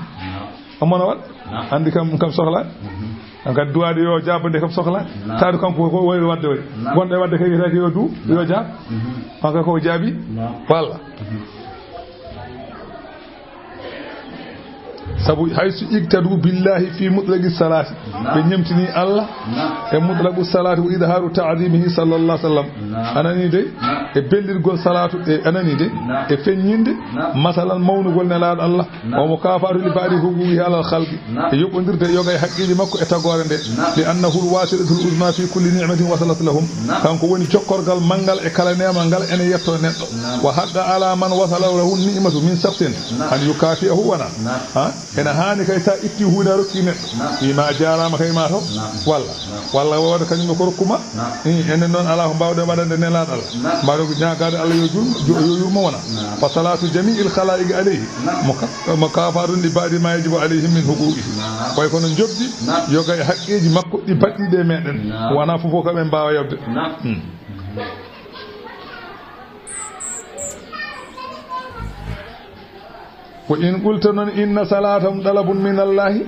Omo no waɗ? Naam. Anndi kam, kam sohla. Mhm. An kadi duwaade yo jaabande kam sohla. Naam. Taadu kanko ko wayri wadde way. Naam. Gonɗo e wadde kay wiyetee ko yo du, yo jaab. Mhm. Kanko ko jaabi. Naam. Walla. Mhm. Sabu haysu iktadu billahi fi mutlaqi salati. Naam. Ɓe ñemtini Allah. Naam. E mutlaqu salati wa idharu ta'zimihi sallallahu alaihi wasallam. Naam. Anani de? Naam. E bellirgol salatu, e anani de? Naam. E feññinde, naam, masalan mawnugol nelaaɗo Allah. Naam. Wa mukafaatu li ba'di huquqihi ala al-khalqi. Naam. E yoɓondirde yoga e haqqeeji makko e tagoore nde. Naam. Li annahu al-wasilatul uzma fi kulli ni'matin wasalat lahum. Naam. Kanko woni jokkorgal manngal e kala neema ngal ene yetto neɗɗo. Naam. Wa haqqa ala man wasala lahu ni'matu min shakhsin, naam, an yukafi'ahu wona. Naam. Ha? Ene haani kay sa itti huunde a rokki neɗɗo. Naam. Wi ma a jaaraama kay ma taw. Naam. Walla. Naam. Walla wooda kañum ko rokkuma. Naam. I, enen noon alaa ko mbaawɗen waɗande nelaaɗo Allah. Naam. Mbaawɗen ko ñaagaade Allah yo jur-, yo, yo yurmo wona. Naam. Fa salatu jami'il khalaiqi alayhi. Naam. Muka-, mukafatun li ba'di ma yajibu alayhim min huquqihi. Naam. Way kono njoɓdi, naam, yoga e haqqeeji makko ɗi baɗɗiiɗe e meɗen. Naam. Wona fof fof kam en mbaawa yoɓde. Naam. Hmm. Ko in qulta noon inna salatakum talabun min Allahi.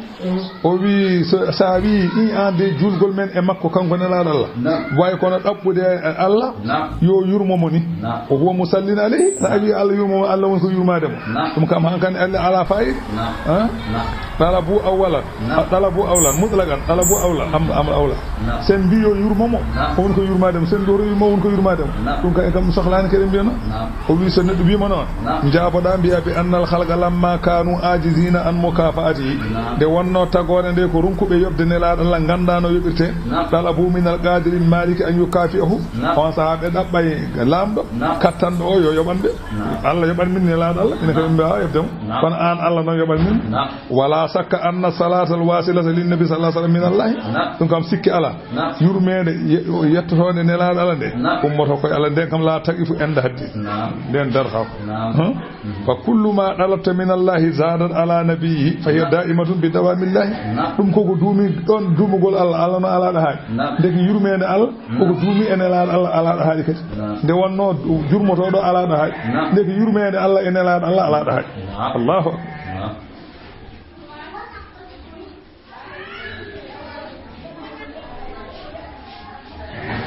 O wi, so, sa wi, in an de julgol men e makko kanko nelaaɗo Allah. Naam. Way kono ɗaɓɓude e Allah, naam, yo yurmo mo ni. Naam. O huwa musallin alayhi. Naam. Sa wi Allah yurmo mo, Allah woni ko yurmaade mo. Naam. Ɗum kam hankadi Allah ala fayida. Naam. Ha? Naam. Talabu awwalan. Naam. A talabu awlan, mutlaqan, talabu awlan, am, am awla. Naam. Sen mbi yo yurmo mo, naam, o woni ko yurmaade mo. Sen mbi o yurmo, o woni ko yurmaade mo. Naam. Ɗum kay kam sohlaani keɗen mbiyano. Naam. O wi so neɗɗo wima noon, naam, njaaboɗaa mbiya bi annal khalqa lamma kanu ajizina an mukafaatihi. Naam. Nde wonno tagoore nde ko ronkuɓe yoɓde nelaaɗo Allah nganndaano yoɓirte. Naam. Talabu min al qadiri al maliki an yukafi'ahu. Naam. On sahaa ɓe ɗaɓɓay laamɗo, naam, kattanɗo o yo yoɓan ɓe. Naam. Allah yoɓan min nelaaɗo Allah, ene ko, naam, ɓe mbaawa yoɓde mo. Naam. Kono aan Allah noon yoɓan min. Naam. Wala shakka anna salatal wasilata lin nabi sallallahu alaihi wasallam min Allah. Naam. Ɗum kam sikki alaa. Naam. Yurmeende ye-, yettotoonde nelaaɗo Allah nde, naam, ummoto koye Allah, nden kam la taqifu inda haddi. Naam. Nden darata ko. Naam. Huh? Mhm. Fa kullu ma talabta min Allahi zadat ala nabiyhi fa hiya, naam, da'imatun bi dawamillahi. Naam. Ɗum koko duumi ɗon duumugol Allah, Allah no alaa ɗo haaɗi. Naam. Ndeke yurmeende Allah, naam, koko duumi e nelaaɗo Allah alaa ɗo haaɗi kadi. Naam. Nde wonno du-, jurmotooɗo alaa ɗo haaɗi. Naam. Ndeke yurmeende Allah e nelaaɗo Allah alaa ɗo haaɗi. Naam. Allahu akbar. Naam.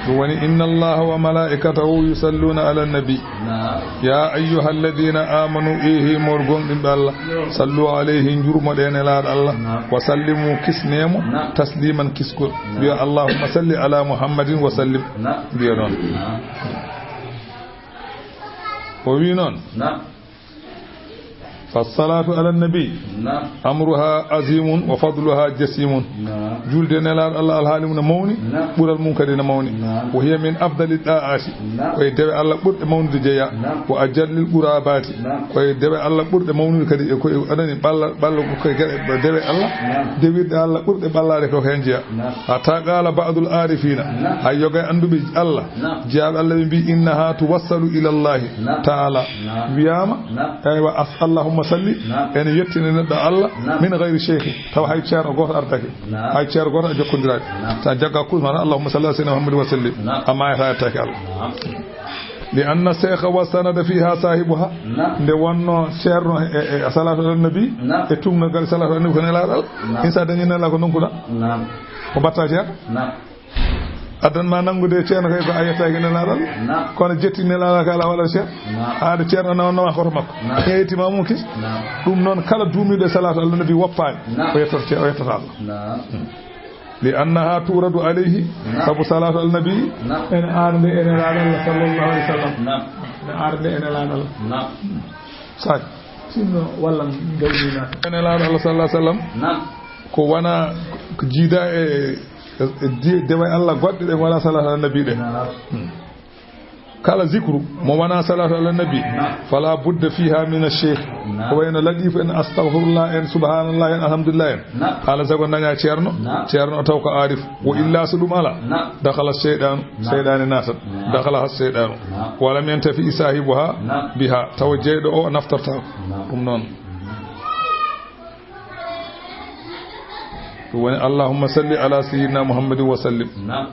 Ɗum woni, inna Allaha wa malaikatahu yusalluna ala nabi. Naam. Ya ayyuhalladhina amanu, e himor gonɗinɓe Allah, sallu alayhi, njurmoɗe nelaaɗo Allah, naam, wa sallimu, kisnemo, naam, tasliman, kisgol. Naam. Mbiya, Allahumma salli ala Muhammadin wa sallim. Naam. Mbiya noon. Naam. O wi noon. Naam. فالصلاة على النبي نعم. أمرها عظيم وفضلها جسيم. نعم. Julde Nelaaɗo Allah alhaali mum no mawni, نعم. Ɓural mum kadi no mawni. نعم. وهي من أفضل الطاعات. نعم. Ko e dewe Allah ɓurɗe mawnude jeyaa. نعم. وأجل القربات. نعم. Ko e dewe Allah ɓurɗe mawnude kadi, e ko e, anani, ɓalla, ɓalla ko e geɗe dewe Allah. نعم. Dewirɗe Allah ɓurɗe ɓallaade ko heen jeyaa. نعم. حتى قال بعض العارفين. نعم. Hay yoga e annduɓe Allah. نعم. Jiyaaɓe Allah ɓe mbii: إنها توصل إلى الله نعم. تعالى. نعم. Wiyaama, نعم. Eywa, as-, اللهم صل, نعم. Ene yettini neɗɗo Allah, نعم. من غير شيخ, tawa hay ceerno gooto ardake, نعم. Hay ceerno gooto a jokkondiraaki. نعم. Sa jagga kus mana, اللهم صل على سيدنا محمد وسلم, نعم. A maayata yettaaki Allah. نعم. لأن الشيخ والسند فيها صاحبها. نعم. Nde wonno ceerno e, e, e salaatu ala nabi, نعم. E tuugnagal salaatu ala nabi ko nelaaɗo Allah. نعم. Insa dañi nelaaɗo ko ndonkuɗaa. نعم. Ko mbaɗta ceerno? نعم. Addan ma nanngude ceerno kay ko a yettaaki nelaaɗo Allah. Naam. Kono jetti nelaaɗo ka alaa wala ceerno. Naam. Aade ceerno nawa nawa hoto makko. Naam. Yetti ma mum kis. Naam. Ɗum noon kala duumiiɗo e salaatu ala nabi woppaani. Naam. O yettata ce-, o yettata Allah. Naam. Hmm. Li annaha turadu alayhi. Naam. Sabu salaatu ala nabi. Naam. Ene aarde e nelaaɗo Allah sallallahu alayhi wa sallam. Naam. Ene aarde e nelaaɗo Allah. Naam. Saaki. Sinno walla gawni naata. E nelaaɗo Allah sallallahu alayhi wa sallam. Naam. Ko wona ko jiida e, e di-, dewe Allah goɗɗe ɗe wona salaatu ala nabi ɗe. Naam. Hmm. Kala zikru mo wona salaatu ala nabi, naam, fala budda fiha min ash-shaykh. Naam. Ko wayno latifu en, astaghfirullah en, subhanallah en, alhamdulillah en. Naam. Ala sago daña ceerno, naam, ceerno o taw ko arif. Wa, naam, illa so ɗum ala, naam, dakhala shaytan, naam, seyɗaane naatat. Naam. Dakhala has shaytanu. Naam. Wa lam yantafi sahibuha, naam, biha. Tawa jeyɗo o naftorta ko. Naam. Ɗum noon. Ɗum woni, Allahumma salli ala sayyidina Muhammadin wa sallim. Naam.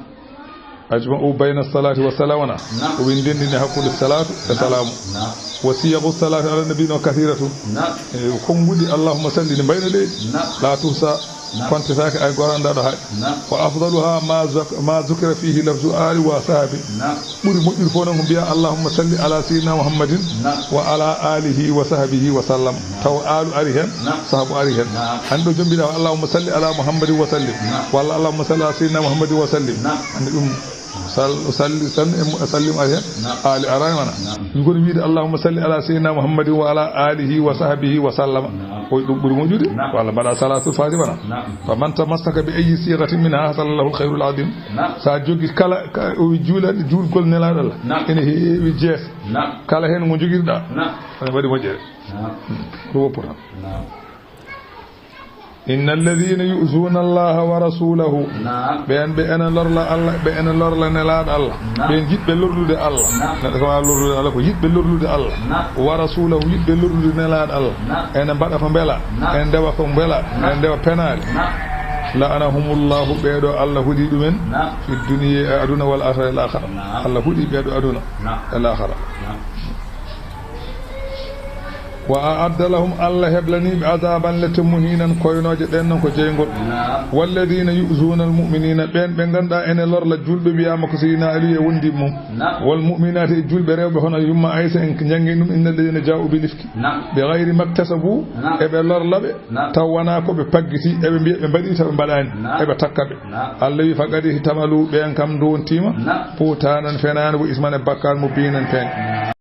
Ajma'u bayna salati wa salamana. Naam. Ko ɓe ndendini hakkunde salatu e, naam, salamu. Naam. Wa siyagu salati ala nabi no kathiratu. Naam. E, konnguɗi Allahumma salli ne mbayno leydi. Naam. La tuhsa. Naam. Kontetaake ay gooto anndaa ɗo haaɗi. Naam. Wa afdaluha ma zak-, ma zukira fihi lafzu ali wa sahabi. Naam. Ɓuri moƴƴude fof noon ko mbiya, "Allahumma salli ala sayyidina Muhammadin, naam, wa ala alihi wa sahbihi wa sallam." Naam. Taw aalu ari heen, naam, sahabu ari heen. Naam. Hannde ɗo jombiɗa, "Allahumma salli ala Muhammadin wa sallim." Naam. Walla, "Allahumma salli ala sayyidina Muhammadin wa sallim." Naam. Hannde ɗum sal-, salli, salli, sallim ari heen. Naam. Aali araani wona. Naam. Ngoni wiide, "Allahumma salli ala sayyidina Muhammadin wa ala alihi wa sahbihi wa sallama." Naam. Ko ɗum ɓuri moƴƴude. Naam. Walla mbaɗa salatul fatiha wona. Naam. Fa man tamassaka bi ayyi sighatin minha hasala lahu al khayrul azim. Naam. Sa jogi kala, ka, o juulani juulgol nelaaɗo Allah. Naam. Ene heewi jees. Naam. Kala heen ngo jogirɗa. Naam. Ene waɗi moƴƴere. Naam. Hmm. Ko woppu tan. Naam. Inna alladhina yu'zuna Allaha wa rasulahu. Naam. Ɓeen ɓe ene lorla Allah, ɓe ene lorla nelaaɗo Allah. Naam. Ɓeen yiɗɓe lorlude Allah. Naam. Neɗɗo ko waawi lorlude Allah, ko yiɗɓe lorlude Allah. Naam. Wa rasulahu, yiɗɓe lorlude nelaaɗo Allah. Naam. Ene mbaɗa ko mbela, naam, ene ndewa ko mbela, naam, ene ndewa penaale. Naam. La'anahumullahu, ɓee ɗo Allah huɗi ɗumen. Naam. Fi dunya, e aduna, wal akhirah, e laakhara. Naam. Allah huɗi ɓee ɗo aduna, naam, e laakhara. Naam. Wa a'adda lahum, Allah heblani ɓe azaban lette muhinan, koynooje ɗen noon ko jeyngol. Naam. Walladhina yu'zuna al-mu'minina, ɓeen ɓe ngannduɗaa ene lorla juulɓe, wiyaama ko Sayyidina Ali e wondi mum. Naam. Wal mu'minati, e juulɓe rewɓe hono yumma Aysa en, janngi ɗum, inna alladhina ja'u bil ifki. Naam. Bi ghayri maktasabu, naam, eɓe lorla ɓe, naam, taw wonaa ko ɓe paggiti, eɓe mbiya ɓe mbaɗi taw ɓe mbaɗaani, naam, eɓe takka ɓe. Naam. Allah wi, faqad ihtamalu, ɓeen kam ndontiima, naam, buhtanan fenaande, wa isman e bakkaat, mubinan feeñ. Naam.